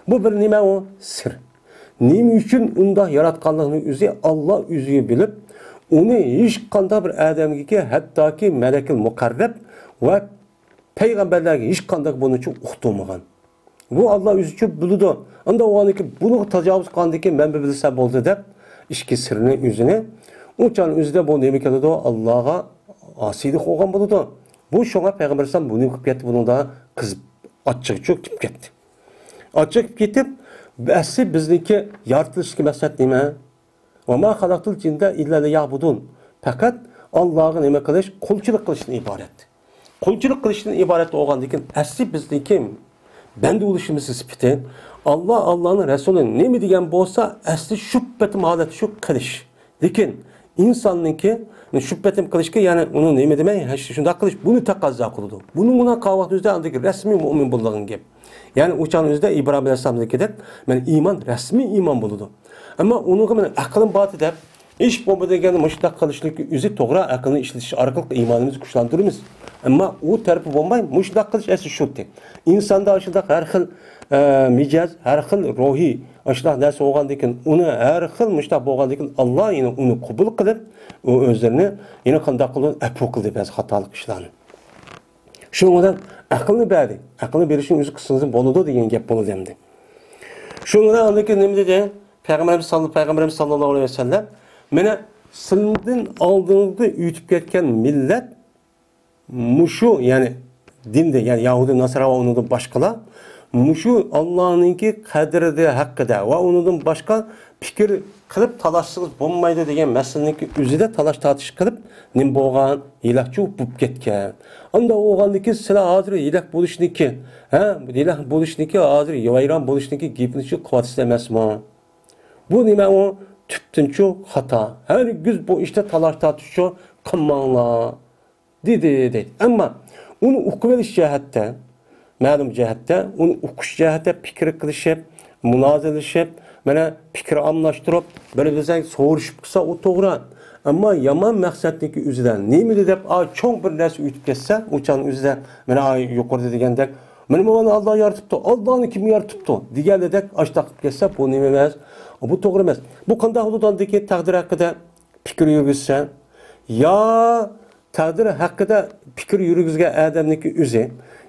بۇ بىر نېمە ئۇ؟ سىر. نېمە ئۈچۈن ئۇنداق ياراتقانلىقىنى ئۆزى ئاللا ئۆزى بىلىپ، ئۇنى ھېچقانداق بىر ئادەمگە، ھەتتاكى مەلەكىل مۇقەررەب ۋە پەيغەمبەرلەرگە ھېچقانداق بۇنىڭچە ئۇقتۇرمىغان. بۇ ئاللا ئۆزىچە بىلىدۇ. ئانداق بولغاندىن كېيىن بۇنىڭغا تاجاۋۇز قىلغاندىن كېيىن مەن بىلسەم بولدى دەپ ئىچكى سىرنى ئۆزىنى، ئۇ چاغنىڭ ئۆزىدە بۇ نېمە كېلىدۇ؟ ئاللاغا ئاسىيلىق بولغان بولىدۇ. بۇ شۇڭا پەيغەمبەر ئەلەيھىسسالام بۇنى قىلىپ كەتتى، بۇنىڭدا قىزىپ ئاچچىقى چۆكۈپ كەتتى. ئاچچىقىپ كېتىپ، ئەسلى بىزنىڭكى يارىتىلىشتىكى مەقسەت نېمە؟ ۋە ما خەلەقتۇل جىننە ئىللا لىيەبۇدۇن. پەقەت ئاللاغا نېمە قىلىش؟ قۇلچىلىق قىلىشتىن ئىبارەت. قۇلچىلىق قىلىشتىن ئىبارەت بولغاندىن كېيىن، ئەسلى بىزنىڭكى بەندە بولۇشىمىزنىڭ سۈپىتى، ئاللا، ئاللانىڭ رەسۇلى نېمە دېگەن بولسا، ئەسلى شۇ پېتىم ھالەت شۇ قىلىش. لېكىن ئىنساننىڭكى شۇ پېتىم قىلىشقا، يەنى ئۇنى نېمە دېمەي، ھە، شۇنداق قىلىش، بۇنى تەقەززا قىلىدۇ. بۇنىڭ بىلەن قالغان ۋاقتىمىزدا ئاندىكى رەسمىي مۆمىن بولىدىغان گەپ. يەنى ئۇ چاغنىڭ ئۆزىدە ئىبراھىم ئەلەيھىسسالامدىكىدەك، مانا ئىمان، رەسمىي ئىمان بولىدۇ. ئەمما ئۇنىڭغا مانا ئەقلىم بار دەپ، ئىش بولمىدى دېگەندە مۇشۇنداق قىلىشنىڭ ئۆزى توغرا، ئەقىلنى ئىشلىتىش ئارقىلىق ئىمانىمىزنى كۈچلەندۈرىمىز. ئەمما ئۇ تەرىپى بولماي، مۇشۇنداق قىلىش ئەسلى شۇ. ئىنساندا ئاشۇنداق ھەر خىل، ئە، مىجەز، ھەر خىل روھىي ئاشۇنداق نەرسە بولغاندىن كېيىن، ئۇنى ھەر خىل مۇشۇنداق بولغاندىن كېيىن، ئاللا يەنە ئۇنى قوبۇل قىلىپ، ئۇ ئۆزلىرىنى يەنە قانداق قىلىدۇ؟ ئەپۇ قىلدى بەزى خاتالىق ئىشلارنى. شۇنىڭ بىلەن ئەقىلنى بەردى. ئەقىلنى بېرىشنىڭ ئۆزى قىلسىڭىز بولىدۇ دېگەن گەپ بولىدۇ ئەمدى. شۇنىڭ بىلەن ئاندىن كېيىن نېمە دېدى؟ پەيغەمبىرىمىز ساللا-، پەيغەمبىرىمىز ساللاللاھۇ ئەلەيھى ۋەسەللەم، مانا سىلىدىن ئالدىڭىزدا ئۆتۈپ كەتكەن مىللەت مۇشۇ، يەنى دىندا، يەنى يەھۇدىي، ناسارا ۋە ئۇنىڭدىن باشقىلار مۇشۇ ئاللانىڭكى قەدرى ھەققىدە ۋە ئۇنىڭدىن باشقا پىكىر قىلىپ تالاشسىڭىز بولمايدۇ دېگەن مەسىلىنىڭكى ئۆزىدە تالاش-تارتىش قىلىپ، نېمە بولغان؟ ھېلەكچۇ بولۇپ كەتكەن. ئانداق بولغاندىكى سىلەر ھازىر ھېلەك بولۇشنىڭكى، ھە، ھېلەك بولۇشنىڭكى، ھازىر ۋەيران بولۇشنىڭكى گېپىنى شۇ قىلىۋاتىسىز ئەمەسمۇ؟ بۇ نېمە ئۇ؟ تۈپتىنچۇ خاتا. ھەرگىز بۇ ئىشتا تالاش-تارتىشچۇ قىلماڭلار. دېدى، دەيدۇ. ئەمما ئۇنى ئۇقۇۋېلىش جەھەتتە، مەلۇم جەھەتتە، ئۇنى ئۇقۇش جەھەتتە پىكىر قىلىشىپ، مۇنازىرىلىشىپ، مانا پىكىر ئالماشتۇرۇپ، بىر-بىرسىگە سورىشىپ قىلسا، ئۇ توغرا. ئەمما يامان مەقسەتتىكى ئۆزىدە نېمىدە دەپ، ئا، چوڭ بىر نەرسە ئۆتۈپ كەتسە، ئۇ چاغنىڭ ئۆزىدە، مانا، ئا، يۇقىرىدا دېگەندەك، مانا، مانا ئاللا يارىتىپتۇ، ئاللانى كىم يارىتىپتۇ دېگەندەك، ئاشتاق قىلىپ كەتسە، بۇ نېمە ئەمەس؟ بۇ توغرا ئەمەس. بۇ قانداق بولىدۇ؟ ئاندىكى تەقدىر ھەققىدە پىكىر يۈرگۈزسە، يا تەقدىر ھەققىدە پىكىر يۈرگۈزگەن ئادەمنىڭكى ئۆزى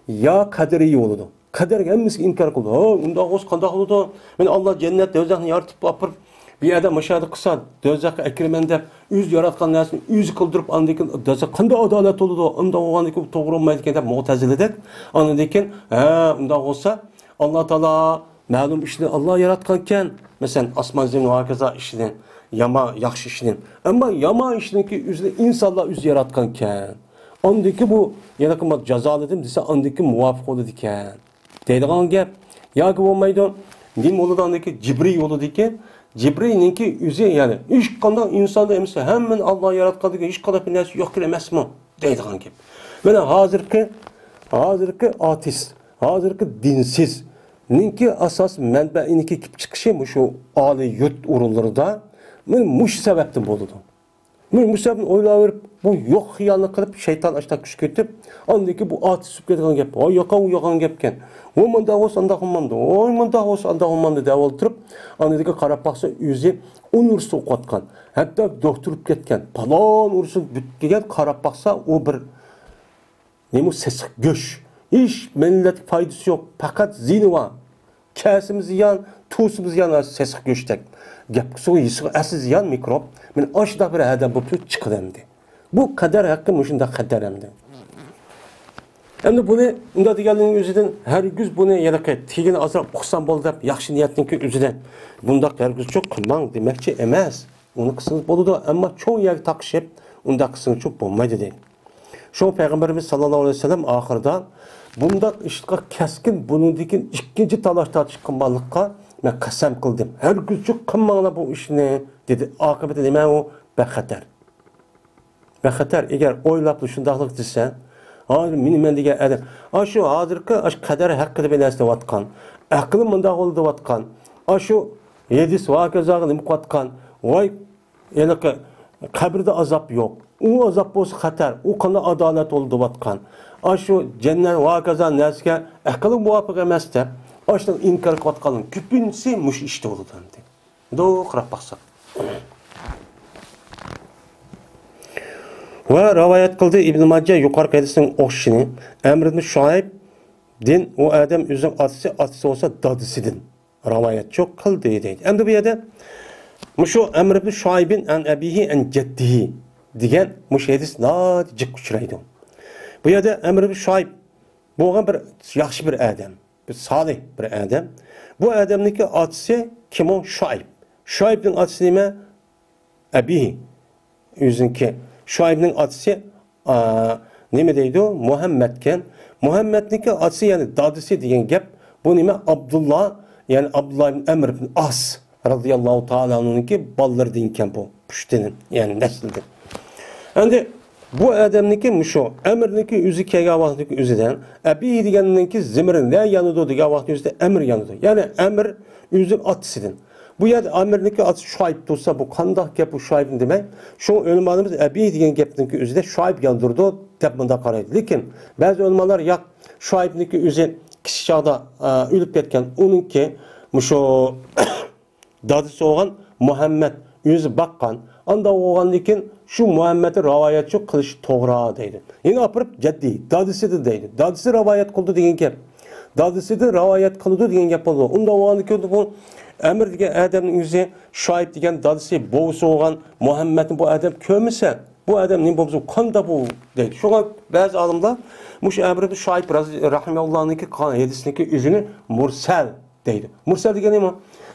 يا قەدەرىي بولىدۇ. قەدەرگە ھەممىسىگە ئىنكار قىلىدۇ. ھو، ئۇنداق بولسا قانداق بولىدۇ؟ مېنى ئاللا جەننەت، دوزاخنى يارىتىپ ئاپىرىپ، بۇ يەردە مۇشاھىدە قىلسا، دوزاخقا ئەكىرىمەن دەپ، ئۆزى ياراتقان نەرسىنى ئۆزى قىلدۇرۇپ، ئاندىن كېيىن دوزاخ قانداق ئادالەت بولىدۇ؟ ئۇنداق بولغاندىن كېيىن توغرا بولمايدىكەن دەپ، مۇئتەزىلىدەك. ئاندىن كېيىن، ھە، ئۇنداق بولسا، ئاللا تائالا مەلۇم ئىشنى ئاللا ياراتقانكەن. مەسىلەن، ئاسمان زېمىن ۋە ھاكازا ئىشنى، يامان، ياخشى ئىشنى. ئەمما يامان ئىشنىڭكى ئۆزىنى ئىنسانلار ئۆزى ياراتقانكەن. ئاندىكى بۇ، يەنە قىممەت جازالىدىم دېسە، ئاندىكى مۇۋاپىق بولىدىكەن. دەيدىغان گەپ. ياكى بولمايدۇ. نېمە بولىدۇ ئاندىكى؟ جىبرىي بولىدىكەن. جىبرىينىڭكى ئۆزى، يەنى ھېچقانداق ئىنساندا ئەمەس، ھەممىنى ئاللا ياراتقاندىكىن ھېچقانداق بىر نەرسە يوقكەن ئەمەسمۇ؟ دەيدىغان گەپ. مانا ھازىرقى، ھازىرقى ئاتېئىست، ھازىرقى دىنسىزنىڭكى ئاساس مەنبەئىنىڭكى كېلىپ چىقىشى مۇشۇ ئالىي يۇرت ئورۇنلىرىدا مانا مۇشۇ سەۋەبتىن بولىدۇ. مانا مۇشۇ سەۋەبتىن ئويلاۋېرىپ، بۇ يوق خىيالنى قىلىپ، شەيتان ئاشتا كۈچ كېتىپ، ئاندىن كېيىن بۇ ئاتېئىست بولۇپ كېتىدىغان گەپ. ھاي ياقا، ئۇ ياقان گەپكەن. ۋاي مۇنداق بولسا ئانداق بولمامدۇ، ۋاي مۇنداق بولسا ئانداق بولمامدۇ دەپ ئولتۇرۇپ، ئاندىن كېيىن قاراپ باقسا، ئۆزى ئۇنىۋېرسىتېتتا ئوقۇۋاتقان، ھەتتا دوكتور بولۇپ كەتكەن، پالان ئۇرۇشۇن پۈتتۈرگەن، قاراپ باقسا، ئۇ بىر نېمە سېسىق گۆش. ھېچ مىللەتكە پايدىسى يوق، پەقەت زىيىنى بار. كەسىمۇ زىيان، تۇرسىمۇ زىيان، سېسىق گۆشتەك. گەپكە سوغا يېسىغا ئەسلى زىيان مىكروب. مانا ئاشۇنداق بىر ئادەم بولۇپ چىقىدۇ ئەمدى. بۇ قەدەر ھەققى مۇشۇنداق قەدەر ئەمدى. ئەمدى بۇنى ئۇنداق دېگەنلىكنىڭ ئۆزىدىن ھەرگىز بۇنى ھېلىقى تېگىنى ئازراق ئۇقسام بولدى دەپ ياخشى نىيەتنىڭكى ئۆزىدە بۇنداق ھەرگىزچۇ قىلماڭ دېمەكچى ئەمەس. ئۇنى قىلسىڭىز بولىدۇ، ئەمما چوڭ يەرگە تاقىشىپ ئۇنداق قىلسىڭىزچۇ بولمايدۇ دەيدۇ. شۇڭا پەيغەمبىرىمىز ساللاللاھۇ ئەلەيھى ۋەسەللەم ئاخىرىدا بۇنداق ئىشقا كەسكىن بۇنىڭدىن كېيىن ئىككىنچى تالاش تارتىش قىلماسلىققا مەن قەسەم قىلدىم. ھەرگىزچۇ قىلماڭلار بۇ ئىشنى دېدى. ئاقىۋىتى نېمە ئۇ؟ بەخەتەر. بەخەتەر، ئەگەر ئويلاپلا شۇنداقلىق دېسە، ھازىر مېنى مەن دېگەن ئادەم، ئاشۇ ھازىرقى ئاشۇ قەدەر ھەققىدە بىر نەرسە دەۋاتقان، ئەقلىم مۇنداق بولدى دەۋاتقان، ئاشۇ ھەدىس ۋاكازاغا نېمە قىلىۋاتقان، ۋاي، ھېلىقى قەبرىدە ئازاب يوق، ئۇ ئازاب بولسا خەتەر، ئۇ قانداق ئادالەت بولدى دەۋاتقان، ئاشۇ جەننەت ۋاكازا نەرسىگە ئەقلىم مۇۋاپىق ئەمەس دەپ، ئاشۇنى ئىنكار قىلىۋاتقانلارنىڭ كۆپىنچىسى مۇشۇ ئىشتا بولىدۇ ئەمدى. مۇنداق قاراپ باقساق. ۋە رىۋايەت قىلدى ئىبن ماجە يۇقىرىقى ھەدىسنىڭ ئوخشىشىنى، ئەمر ئىبن شۇئەيبدىن، ئۇ ئادەم ئۆزىنىڭ ئاتىسى، ئاتىسى بولسا دادىسىدىن رىۋايەت قىلدى دەيدۇ. ئەمدى بۇ يەردە مۇشۇ ئەمر ئىبن شۇئەيبىن ئەن ئەبىھى ئەن جەددىھى دېگەن مۇشۇ ھەدىس ناھايىتى جىق ئۇچرايدۇ. بۇ يەردە ئەمر ئىبن شۇئەيب بولغان بىر ياخشى بىر ئادەم. بىر سالىھ بىر ئادەم. بۇ ئادەمنىڭكى ئاتىسى كىم ئۇ؟ شۇئەيب. شۇئەيبنىڭ ئاتىسى نېمە؟ ئەبىھى. ئۆزىنىڭكى. شۇئەيبنىڭ ئاتىسى، ئا، نېمە دەيدۇ؟ مۇھەممەدكەن. مۇھەممەدنىڭكى ئاتىسى، يەنى دادىسى دېگەن گەپ. بۇ نېمە؟ ئابدۇللا، يەنى ئابدۇللا ئىبن ئەمر ئىبن ئاس رازىياللاھۇ تائالا ئەنھۇنىڭكى بالىلىرىدىن ئىكەن بۇ، پۇشتىدىن، يەنى نەسلىدىن. ئەمدى بۇ ئادەمنىڭكى مۇشۇ ئەمرنىڭكى ئۆزى كەلگەن ۋاقىتنىڭكى ئۆزىدە، ئەبى دېگەننىڭكى زىمىرى نە يانىدۇ دېگەن ۋاقىتنىڭ ئۆزىدە ئەمر يانىدۇ. يەنى ئەمر ئۆزىنىڭ ئاتىسىدىن. بۇ يەردە ئەمرنىڭكى ئاتىسى شۇئەيب تۇرسا، بۇ قانداق گەپ، بۇ شۇئەيبنى دېمەي. شۇڭا ئۆلىمالىرىمىز ئەبى دېگەن گەپنىڭكى ئۆزىدە شۇئەيب ياندۇرىدۇ دەپ مۇنداق قارايدۇ. لېكىن بەزى ئۆلىمالار ياق، شۇئەيبنىڭكى ئۆزى كىچىك چاغدا، ئا، ئۆلۈپ كەتكەن، ئۇنىڭكى مۇشۇ دادىسى بولغان مۇھەممەد ئۆزى باققان. ئانداق بولغاندىن كېيىن شۇ مۇھەممەدنى رىۋايەتچى قىلىش توغرا دەيدۇ. يەنە ئاپىرىپ جەددى، دادىسىدىن دەيدۇ. دادىسى رىۋايەت قىلىدۇ دېگەن گەپ. دادىسىدىن رىۋايەت قىلىدۇ دېگەن گەپ بولىدۇ. ئۇنداق بولغاندىن كېيىن بۇ ئەمىر دېگەن ئادەمنىڭ ئۆزى، شۇئەيب دېگەن دادىسى، بوۋىسى بولغان مۇھەممەدنى بۇ ئادەم كۆرمىسە، بۇ ئادەم نېمە بولمىسۇن، قانداق بۇ دەيدۇ. شۇڭا بەزى ئالىملار مۇشۇ ئەمر ئىبن شۇئەيب رازى-، رەھىمەھۇللاھنىڭكى قىلغان ھەدىسنىڭكى ئۆزىنى مۇرسەل دەيدۇ. مۇرسەل دېگەن نېمە؟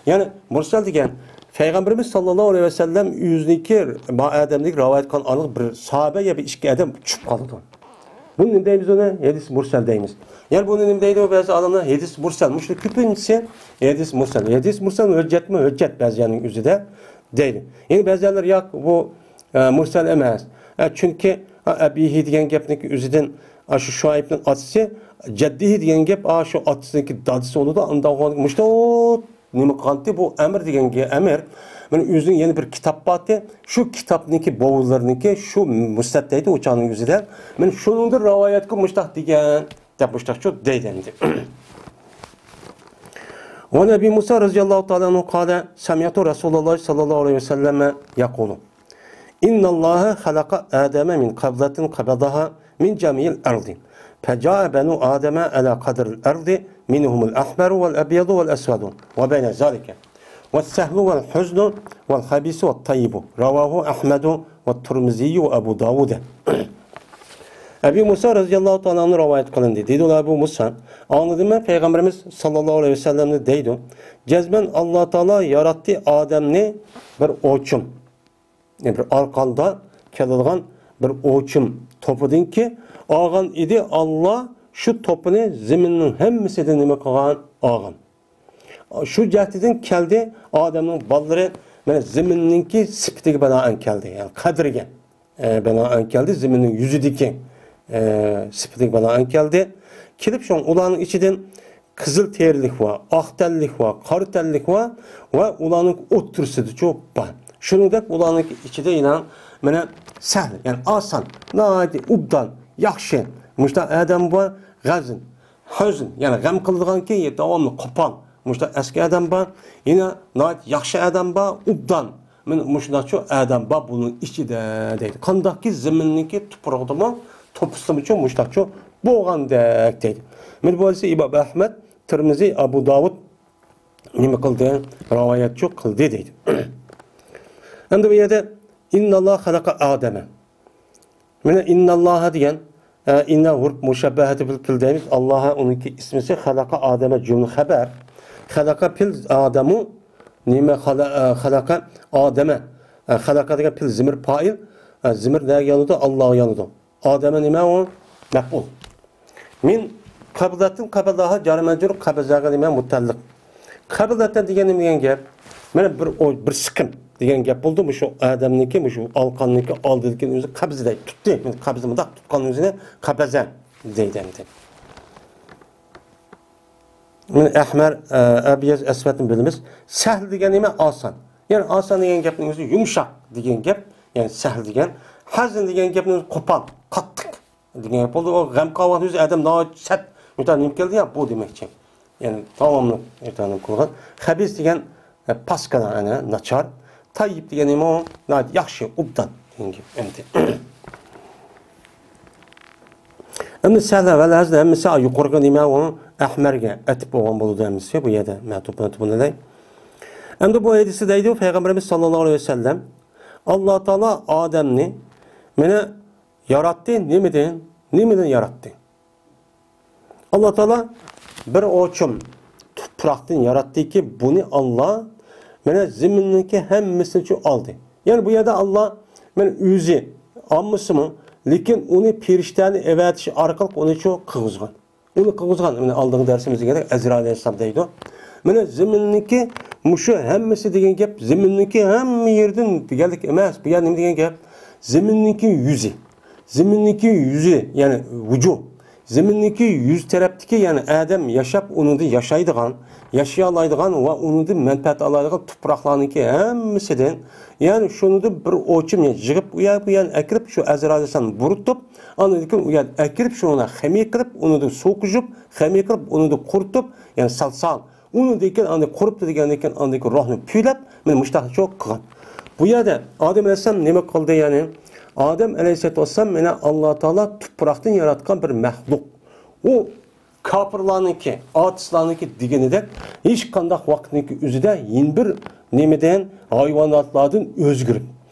يەنى مۇرسەل دېگەن پەيغەمبىرىمىز ساللاللاھۇ ئەلەيھى ۋەسەللەم ئۆزىنىڭكى ما ئادەمدىن رىۋايەت قىلغان ئانىق بىر ساھابە يا بىر ئىككى ئادەم چۈشۈپ قالىدۇ. بۇنى نېمە دەيمىز ئۇنى؟ ھەدىس مۇرسەل دەيمىز. يەنى بۇنى نېمە دەيدۇ بەزى ئالىملار؟ ھەدىس مۇرسەل. مۇشۇ كۆپىنچىسى ھەدىس مۇرسەل. ھەدىس مۇرسەل ھۆججەتمۇ؟ ھۆججەت بەزى يەرنىڭ ئۆزىدە دەيدۇ. يەنە بەزى يەرلەر ياق، بۇ ئە، مۇرسەل ئەمەس. ئە، چۈنكى، ئە، ئەبىھى دېگەن گەپنىڭكى ئۆزىدىن، ئە، شۇ شۇئەيبنىڭ ئاتىسى، جەددىھى دېگەن گەپ، ئە، شۇ ئاتىسىنىڭكى دادىسى بولىدۇ. ئانداق بولغاندا مۇشۇ نېمە قىلغانتى؟ بۇ ئەمر دېگەن گە-، ئەمر. مانا ئۆزىنىڭ يەنە بىر كىتاب بارتى. شۇ كىتابنىڭكى بوۋىلىرىنىڭكى شۇ مۇرسەل دەيدۇ ئۇ چاغنىڭ ئۆزىدە. مانا شۇنىڭدىن رىۋايەتكە مۇشتاق دېگەن دەپ مۇشتاقچۇ دەيدۇ ئەمدى. وعن أبي موسى رضي الله تعالى عنه قال سمعت رسول الله صلى الله عليه وسلم يقول إن الله خلق آدم من قبضة قبضها من جميع الأرض، فجاء بنو آدم على قدر الأرض، منهم الأحمر والأبيض والأسود، وبين ذلك، والسهل والحزن والخبيث والطيب. رواه أحمد والترمذي وأبو داود. ئەبى مۇسا رەزىيەللاھۇ تائالا ئەنھۇ رىۋايەت قىلىندى. دېدى ئۇلار، ئەبۇ مۇسا، ئاڭلىدىممەن پەيغەمبىرىمىز ساللاللاھۇ ئەلەيھى ۋەسەللەمنى دەيدۇ، جەزمەن ئاللا تائالا ياراتتى ئادەمنى بىر ئوچۇم، بىر ئارقاندا كېلىدىغان بىر ئوچۇم توپىدىنكى ئالغان ئىدى. ئاللا شۇ توپىنى زېمىننىڭ ھەممىسىدىن نېمە قىلغان؟ ئالغان. شۇ جەھەتتىن كەلدى، ئادەمنىڭ بالىلىرى مانا زېمىننىڭكى سۈپىتىگە بىنائەن كەلدى، يەنى قەدرىگە، ئە، بىنائەن كەلدى، زېمىننىڭ يۈزىدىكى، ئە، سۈپىتىگە بىنائەن كەلدى. كېلىپ شۇڭا ئۇلارنىڭ ئىچىدىن قىزىل تېرىلىك بار، ئاق تەنلىك بار، قارا تەنلىك بار ۋە ئۇلارنىڭ ئوتتۇرىسىدىچۇ بار. شۇنىڭدەك ئۇلارنىڭ ئىچىدە يەنە مانا سەھل، يەنى ئاسان، ناھايىتى ئوبدان، ياخشى، مۇشۇنداق ئادەم بار، غەزىن، ھۆزۈن، يەنى غەم قىلىدىغانكى، داۋاملىق قوپال، مۇشۇنداق ئەسكى ئادەم بار، يەنە ناھايىتى ياخشى ئادەم بار، ئوبدان، مانا مۇشۇنداقچۇ ئادەم بار بۇنىڭ ئىچىدە دەيدۇ. قانداقكى زېمىننىڭكى تۇپرىقىدىمۇ، توپىسىدىمۇچۇ مۇشۇنداقچۇ بولغاندەك دەيدۇ. مانا بۇ ھەدىسنى ئىمام ئەھمەد، تىرمىزى، ئەبۇ داۋۇد نېمە قىلدى؟ رىۋايەتچۇ قىلدى دەيدۇ. ئەمدى بۇ يەردە إن الله خلق آدم. مانا إن الله دېگەن، ئە، إن ھۇرۇف مۇشەببەھەتى بىل، پىل دەيمىز. ئاللا ئۇنىڭكى ئىسمىسى، خەلەقە ئادەمە جۈملە خەبەر. خەلەقە پىل ئادەمۇ نېمە خەلە-، ئە، خەلەقە ئادەمە. ئە، خەلەقە دېگەن پىل زېمىر پائىل. ئە، زېمىر نەگە يانىدۇ؟ ئاللاغا يانىدۇ. ئادەمە نېمە ئۇ؟ مەپئۇل. مىن قەبزەتىن، قەبزەھا جارى مەجرۇر، قەبزەگە نېمە؟ مۇتەئەللىق. قەبزەتەن دېگەن نېمە دېگەن گەپ؟ مانا بىر ئو-، بىر سىقىم دېگەن گەپ بولدى. مۇشۇ ئادەمنىڭكى، مۇشۇ ئالقاننىڭكى ئالدىدىكى ئۆزى قەبزە دەيدۇ. تۇتتى. مانا قەبزە مۇنداق تۇتقان ئۆزىنى قەبزە دەيدۇ ئەمدى. مانا ئەھمەر، ئە، ئەبيەز، ئەسۋەدنى بىلىمىز. سەھل دېگەن نېمە؟ ئاسان. يەنى ئاسان دېگەن گەپنىڭ ئۆزى يۇمشاق دېگەن گەپ. يەنى سەھل دېگەن. ھەزىن دېگەن گەپنىڭ ئۆزى قوپال، قاتتىق دېگەن گەپ بولدى. ئۇ غەم قىلغان ئۆزى ئادەم ناھايىتى سەت، مۇشۇنداق نېمە كەلدى يا، بۇ دېمەكچى. يەنى داۋاملىق ئېيتىدىغان قىلغان. خەبىس دېگەن، ئە، پاسكانا، ئەنە، ناچار. تايىپ دېگەن نېمە ئۇ؟ ناھايىتى ياخشى، ئوبدان دېگەن گەپ ئەمدى. ئەمدى سەھلە ۋە ھەزىل ھەممىسى يۇقىرىقى نېمە ئۇ؟ ئەھمەرگە ئەتىپ بولغان بولىدۇ ھەممىسى بۇ يەردە. مەتۇپ، مەتۇپ بۇنى دەي. ئەمدى بۇ ھەدىستە دەيدۇ، پەيغەمبىرىمىز ساللاللاھۇ ئەلەيھى ۋەسەللەم، ئاللا تائالا ئادەمنى مانا ياراتتى. نېمىدىن؟ نېمىدىن ياراتتى؟ ئاللا تائالا بىر ئوچۇم تۇپراقتىن ياراتتىكى، بۇنى ئاللا مانا زېمىننىڭكى ھەممىسىنى شۇ ئالدى. يەنى بۇ يەردە ئاللا مانا ئۆزى ئالمىسىمۇ، لېكىن ئۇنى پېرىشتەنى ئەۋەتىش ئارقىلىق ئۇنى شۇ قىلغۇزغان. ئۇنى قىلغۇزغان، مانا ئالدىنقى دەرسىمىزدە ئەزرائىل ئەلەيھىسسالام دەيدۇ. مانا زېمىننىڭكى مۇشۇ ھەممىسى دېگەن گەپ، زېمىننىڭكى ھەممە يېرىدىن دېگەنلىك ئەمەس. بۇ يەر نېمە دېگەن گەپ؟ زېمىننىڭكى يۈزى. زېمىننىڭكى يۈزى، يەنى ۋۇجۇھ. زېمىننىڭكى يۈز تەرەپتىكى، يەنى ئادەم ياشاپ، ئۇنىڭدا ياشايدىغان، ياشىيالايدىغان ۋە ئۇنىڭدىن مەنپەئەت ئالالايدىغان تۇپراقلارنىڭكى ھەممىسىدىن، يەنى شۇنىڭدىن بىر ئوچۇم، يەنى يىغىپ، ئۇ يەر، بۇ يەرنى ئەكىرىپ، شۇ ئەزرائىل ئەلەيھىسسالام بۇرۇتۇپ، ئاندىن كېيىن ئۇ يەردىن ئەكىرىپ، شۇنى خەمىر قىلىپ، ئۇنىڭدىن سۇ قۇيۇپ، خەمىر قىلىپ، ئۇنىڭدىن قۇرۇتۇپ، يەنى سالسال. ئۇنىڭدىن كېيىن ئاندىن قۇرۇپتۇ دېگەندىن كېيىن، ئاندىن كېيىن روھنى پۈۋلەپ، مانا مۇشۇنداق شۇ قىلغان. بۇ يەردە ئادەم ئەلەيھىسسالام نېمە قىلدى، يەنى؟ ئادەم ئەلەيھىسسالاتۇ ۋەسسالام، مانا، ئاللا تائالا تۇپراقتىن ياراتقان بىر مەخلۇق. ئۇ كاپىرلارنىڭكى، ئاتېئىستلارنىڭكى دېگىنىدەك، ھېچقانداق ۋاقىتنىڭكى ئۆزىدە يەنە بىر نېمىدىن، ھايۋاناتلاردىن ئۆزگىرىپ،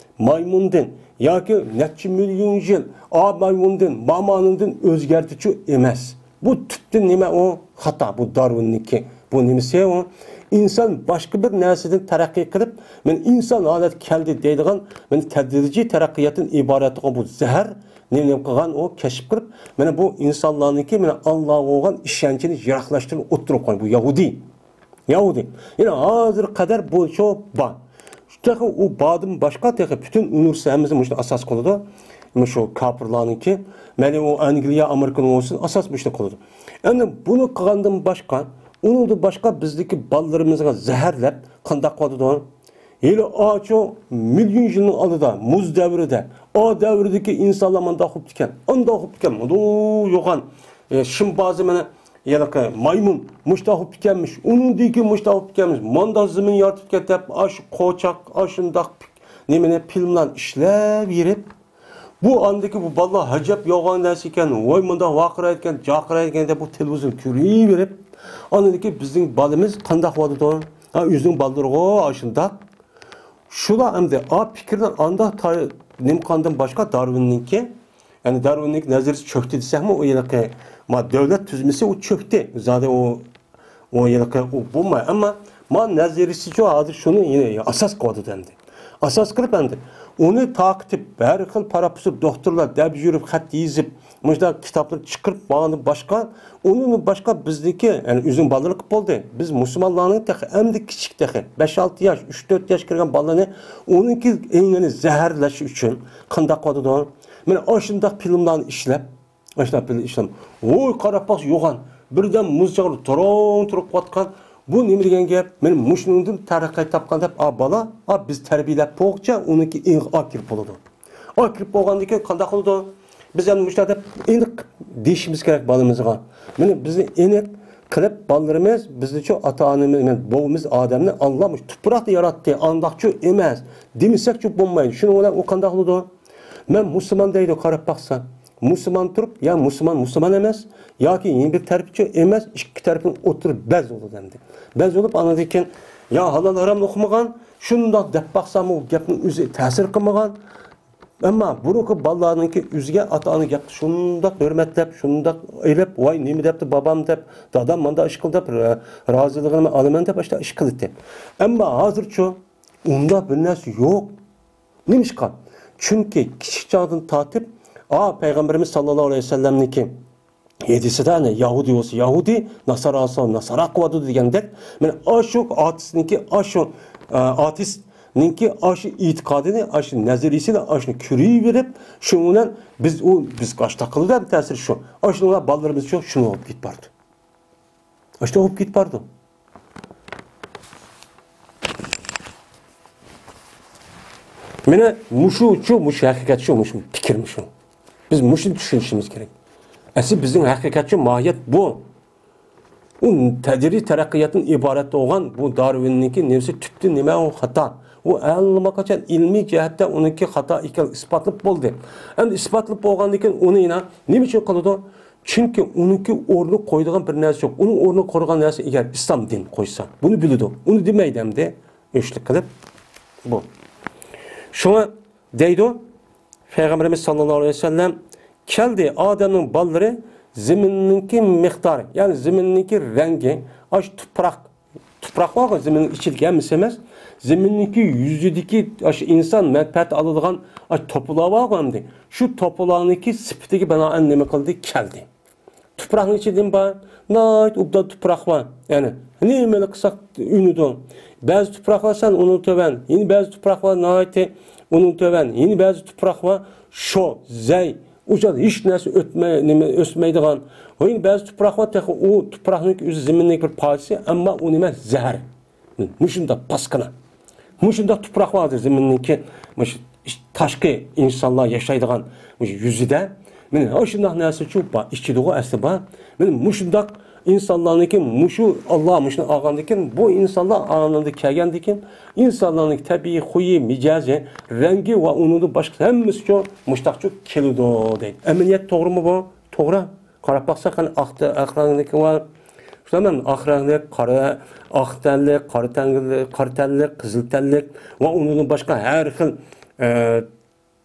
مايمۇندىن ياكى نەچچە مىليون يىل ئا مايمۇندىن، مامانىندىن ئۆزگەردىچۇ ئەمەس. بۇ تۈپتىن نېمە ئۇ؟ خاتا، بۇ دارۋىننىڭكى. بۇ نېمىسى ئۇ؟ ئىنسان باشقا بىر نەرسىدىن تەرەققىي قىلىپ، مانا ئىنسان ھالەتكە كەلدى دەيدىغان، مانا تەدرىجىي تەرەققىياتتىن ئىبارەت بولغان بۇ زەھەر نېمە، نېمە قىلغان ئۇ؟ كەشىپ قىلىپ، مانا بۇ ئىنسانلارنىڭكى، مانا، ئاللاغا بولغان ئىشەنچىنى يىراقلاشتۇرۇپ ئوتتۇرىغا قويغان بۇ يەھۇدىي. يەھۇدىي. يەنى ھازىرغا قەدەر بۇ شۇ بار. تېخى ئۇ باردىن باشقا، تېخى پۈتۈن ئۇنىۋېرسىتېت ھەممىسى مۇشۇنى ئاساس قىلىدۇ. مۇشۇ كاپىرلارنىڭكى، مەيلى ئۇ ئەنگلىيە، ئامېرىكىنىڭ بولسۇن، ئاساس مۇشۇنى قىلىدۇ. ئەمدى بۇنى قىلغاندىن باشقا، ئۇنىڭدىن باشقا بىزدىكى بالىلىرىمىزغا زەھەرلەپ قانداق قىلىدۇ؟ ھېلى ئاشۇ مىليون يىلنىڭ ئالدىدا، مۇز دەۋرىدە، ئا دەۋرىدىكى ئىنسانلار مانداق بوپتىكەن، ئانداق بوپتىكەن، مۇنداق يوغان، ئە، شىمپانزې مانا ھېلىقى مايمۇن مۇشتاق بوپتىكەنمىش، ئۇنىڭدىن كېيىن مۇشتاق بوپتىكەنمىش، مانداق زېمىن يارىتىپتىكەن دەپ، ئاشۇ قوچاق، ئاشۇنداق پىك-، نېمىنى، فىلىملارنى ئىشلەپ بېرىپ، بۇ ئاندىكى بۇ بالىلار ئەجەب يوغان نەرسە ئىكەن، ۋاي مۇنداق ۋارقىرايدىكەن، جارقىرايدىكەن دەپ بۇ تېلېۋىزور كۆرۈۋېرىپ، ئاندىن كېيىن بىزنىڭ بالىمىز قانداق بولىدۇ؟ ھا، ئۆزىنىڭ بالىلىرىغۇ ئاشۇنداق. شۇلار ئەمدى ئا پىكىرنى ئانداق تا-، نېمە قىلغاندىن باشقا دارۋىننىڭكى، يەنى دارۋىننىڭكى نەزەرىيىسى چۆكتى دېسەكمۇ، ئۇ ھېلىقى ما دۆلەت تۈزمىسى ئۇ چۆكتى. زادى ئۇ ئۇ ھېلىقى ئۇ بولماي، ئەمما ما نەزەرىيىسىچۇ ھازىر شۇنى يەنە ئاساس قىلىۋاتىدۇ ئەمدى. ئاساس قىلىپ ئەمدى ئۇنى تارقىتىپ، ھەر خىل پاراپسۇ دوختۇرلار دەپ يۈرۈپ، خەت يېزىپ، مۇشۇنداق كىتابلار چىقىرىپ ماڭغاندىن باشقا، ئۇنىڭدىن باشقا بىزنىكى، يەنى ئۆزىنىڭ بالىلىرى قىلىپ بولدى. بىز مۇسۇلمانلارنىڭ تېخى ئەمدى كىچىك تېخى، بەش-ئالتە ياش، ئۈچ-تۆت ياش كىرگەن بالىنى ئۇنىڭكى ئېڭىنى زەھەرلەش ئۈچۈن قانداق قىلىۋاتىدۇ؟ مانا ئاشۇنداق فىلىملارنى ئىشلەپ، ئاشۇنداق بىر ئىشلەپ، ۋوي، قاراپ باقسا يوغان، بىردەم مۇز چاغرى تورۇڭ تۇرۇپ قاتقان، بۇ نېمە دېگەن گەپ؟ مانا مۇشۇنىڭدىن تەرەققىيات تاپقان دەپ، ئا بالا، ئا بىز تەربىيەلەپ بولغۇچە ئۇنىڭكى ئېڭىغا ئا كىرىپ بولىدۇ. ئا كىرىپ بولغاندىن كېيىن قانداق قىلىدۇ؟ بىز ئەمدى مۇشۇنداق دەپ ئېنىق دېيىشىمىز كېرەك بالىمىزغا. مانا بىزنى ئېنىق قىلىپ بالىلىرىمىز، بىزنىچۇ ئاتا-ئانىمىز، مانا بوۋىمىز ئادەمنى ئاللا مۇشۇ تۇپراقتا ياراتتى، ئانداقچۇ ئەمەس دېمىسەكچۇ بولمايدۇ. شۇنىڭ بىلەن ئۇ قانداق قىلىدۇ؟ مەن مۇسۇلمان دەيدۇ، قاراپ باقسا. مۇسۇلمان تۇرۇپ، يا مۇسۇلمان، مۇسۇلمان ئەمەس، ياكى يەنە بىر تەرىپىچۇ ئەمەس، ئىككى تەرىپىنىڭ ئوتتۇرا بەز بولىدۇ ئەمدى. بەز بولۇپ، ئاندىن كېيىن، يا ھالال ھارامنى ئوقۇمىغان، شۇنداق دەپ باقساممۇ، گەپنىڭ ئۆزى تەسىر قىلمىغان. ئەمما بۇرۇنقى بالىلارنىڭكى ئۆزىگە ئاتا-ئانا گەپنى شۇنداق ھۆرمەتلەپ، شۇنداق ئېلىپ، ۋاي، نېمە دەپتۇ بابام دەپ، دادام مانداق ئىش قىلدى دەپ، رازىلىقىنى ئالىمەن دەپ، ئاشۇنداق ئىش قىلاتتى. ئەمما ھازىرچۇ، ئۇنداق بىر نەرسە يوق. نېمىشقا؟ چۈنكى كىچىك چاغدىن تارتىپ، ئا، پەيغەمبىرىمىز ساللاللاھۇ ئەلەيھى ۋەسەللەمنىڭكى ھەدىسىدە، يەنى يەھۇدىي بولسا يەھۇدىي، ناسارا بولسا ناسارا قىلىۋاتىدۇ دېگەندەك، مانا ئاشۇ ئارتىسنىڭكى، ئاشۇ، ئا، ئارتىسنىڭكى ئاشۇ ئېتىقادىنى، ئاشۇ نەزەرىيىسىنى، ئاشۇنى كۆرۈۋېرىپ، شۇنىڭ بىلەن بىز ئۇ، بىز ئاشۇنداق قىلىدۇ، تەسىرى شۇ. ئاشۇنىڭ بالىلىرىمىز شۇ، شۇنى بولۇپ كېتىپ بارىدۇ. ئاشۇنداق بولۇپ كېتىپ بارىدۇ. مانا مۇشۇچۇ، مۇشۇ ھەقىقەت شۇ، مۇشۇ پىكىر مۇشۇ. بىز مۇشۇنى چۈشىنىشىمىز كېرەك. ئەسلى بىزنىڭ ھەقىقەتچۇ ماھىيەت بۇ. ئۇ تەدرىجىي تەرەققىياتتىن ئىبارەت بولغان بۇ دارۋىننىڭكى نېمىسى تۈپتىن نېمە ئۇ خاتا. ئۇ ئەللىماقاچان ئىلمىي جەھەتتە ئۇنىڭكى خاتا ئىكەنلىكى ئىسپاتلىنىپ بولدى. ئەمدى ئىسپاتلىنىپ بولغاندىن كېيىن ئۇنى يەنە نېمە ئۈچۈن قىلىدۇ؟ چۈنكى ئۇنىڭكى ئورنىغا قويىدىغان بىر نەرسە يوق. ئۇنىڭ ئورنىغا قويىدىغان نەرسە ئەگەر ئىسلام دىن قويسا، بۇنى بىلىدۇ. ئۇنى دېمەيدۇ ئەمدى. ئۆچلۈك قىلىپ بۇ. شۇڭا دەيدۇ، پەيغەمبىرىمىز ساللاللاھۇ ئەلەيھى ۋەسەللەم كەلدى، ئادەمنىڭ بالىلىرى زېمىننىڭكى مىقدارى، يەنى زېمىننىڭكى رەڭگى، ئاشۇ تۇپراق، تۇپراق بارغۇ، زېمىننىڭ ئىچىدىكى ھەممىسى ئەمەس، زېمىننىڭكى يۈزىدىكى ئاشۇ ئىنسان مەنپەئەت ئالىدىغان ئاشۇ توپىلار بارغۇ ئەمدى. شۇ توپىلارنىڭكى سۈپىتىگە بىنائەن نېمە قىلدى؟ كەلدى. تۇپراقنىڭ ئىچىدە نېمە بار؟ ناھايىتى ئوبدان تۇپراق بار. يەنى نېمىلا قىلساق ئۈنىدۇ. بەزى تۇپراقلار سەل ئۇنىڭ تۆۋەن، يەنە بەزى تۇپراقلار ناھايىتى ئۇنىڭ تۆۋەن، يەنە بەزى تۇپراقلار شو، زەي، ئۇ جايدا ھېچ نەرسە ئۆتمەي، نېمە، ئۆسمەيدىغان. يەنە بەزى تۇپراقلار تېخى ئۇ تۇپراقنىڭ ئۆزى زېمىننىڭ بىر پارچىسى، ئەمما ئۇ نېمە؟ زەھەر. مۇشۇنداق پاسكىنا. مۇشۇنداق تۇپراق بار ھازىر زېمىننىڭكى، مۇشۇ تاشقى ئىنسانلار ياشايدىغان مۇشۇ يۈزىدە. مانا شۇنداق نەرسىچۇ بار، ئىچىدىغۇ ئەسلى بار. مانا مۇشۇنداق ئىنسانلارنىڭكى، مۇشۇ ئاللا مۇشۇنى ئالغاندىن كېيىن، بۇ ئىنسانلار ئالەمدە كەلگەندىن كېيىن، ئىنسانلارنىڭ تەبىئىي خۇيى، مىجەزى، رەڭگى ۋە ئۇنىڭدىن باشقا ھەممىسىچۇ مۇشۇنداقچۇ كېلىدۇ دەيدۇ. ئەمەلىيەت توغرىمۇ بۇ؟ توغرا. قاراپ باقساق، قېنى ئاق تە-، ئاق رەڭلىكى بار. شۇنداق ئەمەس، ئاق رەڭلىك، قارا، ئاق تەنلىك، قارا تەنلىك، قارا تەنلىك، قىزىل تەنلىك ۋە ئۇنىڭدىن باشقا ھەر خىل، ئە،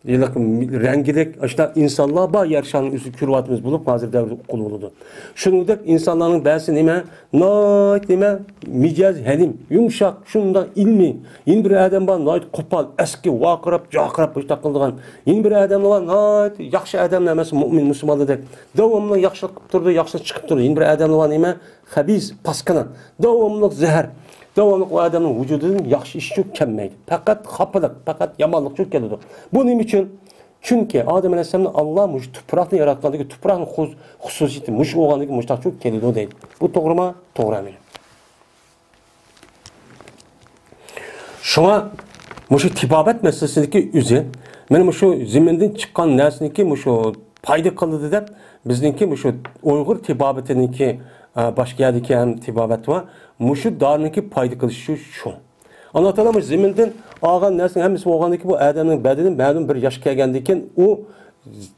ھېلىقى رەڭگىلىك، ئاشۇنداق ئىنسانلار بار يەر شارىنىڭ ئۈستىدە كۆرۈۋاتىمىز بولۇپ، ھازىر دەۋردە قۇل بولىدۇ. شۇنىڭدەك ئىنسانلارنىڭ بەزىسى نېمە؟ ناھايىتى نېمە؟ مىجەز ھەلىم، يۇمشاق، شۇنداق ئىلمىي. يەنە بىر ئادەم بار، ناھايىتى قوپال، ئەسكى، ۋارقىراپ، جارقىراپ، مۇشۇنداق قىلىدىغان. يەنە بىر ئادەم بار، ناھايىتى ياخشى ئادەملەر ئەمەس، مۇئمىن، مۇسۇلمانلاردەك. داۋاملىق ياخشىلىق قىلىپ تۇرىدۇ، ياخشىلىق چىقىپ تۇرىدۇ. يەنە بىر ئادەم بار، نېمە؟ خەبىس، پاسكىنا. داۋاملىق زەھەر. داۋاملىق ئۇ ئادەمنىڭ ۋۇجۇدىدىن ياخشى ئىشچۇ كەلمەيدۇ. پەقەت خاپىلىق، پەقەت يامانلىقچۇ كېلىدۇ. بۇ نېمە ئۈچۈن؟ چۈنكى ئادەم ئەلەيھىسسالامنى ئاللا مۇشۇ تۇپراقنى ياراتقاندىكى، تۇپراقنىڭ خۇس-، خۇسۇسىيىتى مۇشۇ بولغاندىكى مۇشۇنداقچۇ كېلىدۇ دەيدۇ. بۇ توغرىمۇ؟ توغرا ئەمەس. شۇڭا مۇشۇ تېبابەت مەسىلىسىدىكى ئۆزى، مانا مۇشۇ زېمىندىن چىققان نەرسىنىكى مۇشۇ پايدا قىلىدۇ دەپ، بىزنىڭكى مۇشۇ ئۇيغۇر تېبابىتىنىڭكى، ئە، باشقا يەردىكى ھەم تېبابەت بار. مۇشۇ دارىنىڭكى پايدا قىلىشى شۇ. ئاللا تائالا مۇشۇ زېمىندىن ئالغان نەرسىنىڭ ھەممىسى بولغاندىن كېيىن، بۇ ئادەمنىڭ بەدىنى مەلۇم بىر ياشقا كەلگەندىن كېيىن، ئۇ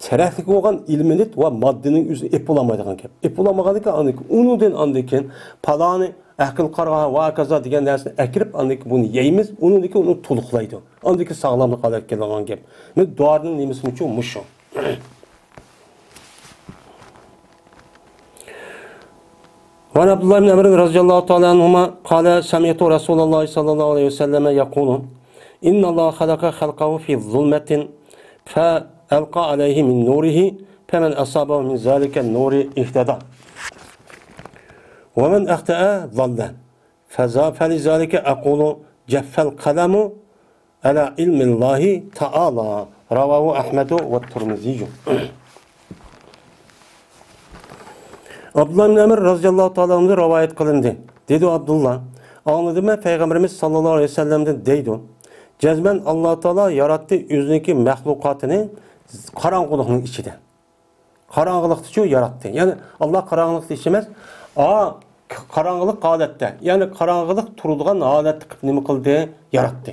تەرەققىي بولغان ئېلېمېنت ۋە ماددىنىڭ ئۆزىنى ئېلىپ بولالمايدىغان گەپ. ئېلىپ بولالمىغاندىن كېيىن، ئاندىن كېيىن، ئۇنىڭدىن ئاندىن كېيىن پالانى ئەقىل قارىغا ۋە ھاكازا دېگەن نەرسىنى ئەكىرىپ، ئاندىن كېيىن بۇنى يەيمىز، ئۇنىڭدىن كېيىن ئۇنى تولۇقلايدۇ. ئاندىن كېيىن ساغلاملىق ھالەتكە كېلىدىغان گەپ. مەن دورىنىڭ نېمىسىمۇ شۇ، مۇشۇ. وعن عبد الله بن عمرو رضي الله تعالى عنهما قال: سمعت رسول الله صلى الله عليه وسلم يقول: إن الله خلق خلقه في ظلمة فألقى عليه من نوره فمن أصابه من ذلك النور اهتدى ومن أخطأ ضل. فذا-، فلذلك أقول جف القلم على علم الله تعالى. رواه أحمد والترمذي. ئابدۇللا ئىبن ئەمر رەزىياللاھۇ تائالا ئەنھۇدىن رىۋايەت قىلىندى. دېدى ئابدۇللا: ئاڭلىدىم مەن پەيغەمبىرىمىز ساللاللاھۇ ئەلەيھى ۋەسەللەمدىن دەيدۇ: جەزمەن ئاللا تائالا ياراتتى ئۆزىنىڭكى مەخلۇقاتىنى قاراڭغۇلۇقنىڭ ئىچىدە. قاراڭغۇلۇقتىچۇ ياراتتى. يەنى ئاللا قاراڭغۇلۇقتا ئىش ئەمەس، ئا، قاراڭغۇلۇق ھالەتتە، يەنى قاراڭغۇلۇق تۇرىدىغان ھالەتتە قىلىپ نېمە قىلدى؟ ياراتتى.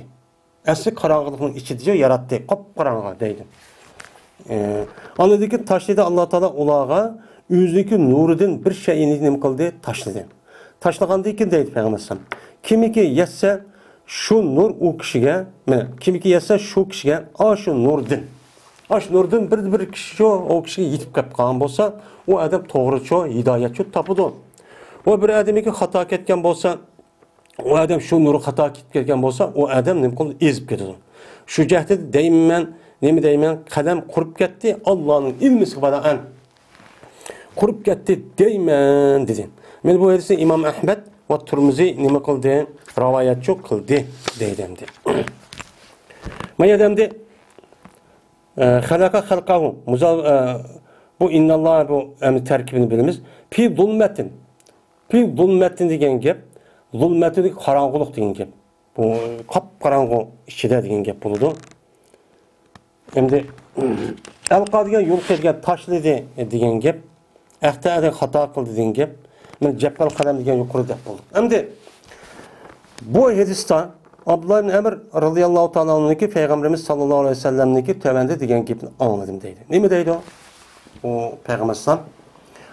ئەسلى قاراڭغۇلۇقنىڭ ئىچىدىچۇ ياراتتى، قاپقاراڭغۇ دەيدۇ. ئە، ئاندىن كېيىن تاشلىدى ئاللا تائالا ئۇلارغا ئۆزىنىڭكى نۇرىدىن بىر شەيئىنى نېمە قىلدى؟ تاشلىدى. تاشلىغاندىن كېيىن دەيدۇ پەيغەمبەر ئەلەيھىسسالام: كىمكى يەتسە شۇ نۇر ئۇ كىشىگە، مانا، كىمكى يەتسە شۇ كىشىگە، ئاشۇ نۇردىن، ئاشۇ نۇردىن بىر، بىر كىشى شۇ، ئۇ كىشىگە يېتىپ كەپ قالغان بولسا، ئۇ ئادەم توغرىچۇ، ھىدايەتچۇ تاپىدۇ. ئۇ بىر ئادەمگە خاتا كەتكەن بولسا، ئۇ ئادەم شۇ نۇرغا خاتا كېتىپ كەتكەن بولسا، ئۇ ئادەم نېمە قىلىدۇ؟ ئېزىپ كېتىدۇ. شۇ جەھەتتە دەيمەن، نېمە دەيمەن، قەلەم قۇرۇپ كەتتى، ئاللانىڭ ئىلمىسىگە بايان. قۇرۇپ كەتتى دەيمەن، دېدى. مانا بۇ ھەدىسنى ئىمام ئەھمەد ۋە تۇرمۇزى نېمە قىلدى؟ رىۋايەتچۇ قىلدى، دەيدۇ ئەمدى. ما يەردە ئەمدى، ئە، خەلەقە خەلقەھۇ، مۇزا-، ئە، بۇ ئىنناللا، بۇ ئەمدى تەركىبىنى بىلىمىز. پى زۇلمەتىن. پى زۇلمەتىن دېگەن گەپ، زۇلمەتىن قاراڭغۇلۇق دېگەن گەپ. بۇ قاپقاراڭغۇ ئىچىدە دېگەن گەپ بولىدۇ. ئەمدى ئەلقا دېگەن يۇلقى دېگەن تاشلىدى دېگەن گەپ. ئەختەدە خاتا قىلدى دېگەن گەپ. مانا جەففەل قەلەم دېگەن يۇقىرى دەپ بولدى. ئەمدى بۇ ھەدىستە ئابدۇللا ئىبن ئەمر رەزىياللاھۇ تائالا ئەنھۇنىڭكى پەيغەمبىرىمىز ساللاللاھۇ ئەلەيھى ۋەسەللەمنىڭكى تۆۋەندە دېگەن گېپىنى ئاڭلىدىم دەيدۇ. نېمە دەيدۇ؟ ئۇ پەيغەمبەر ئەلەيھىسسالام،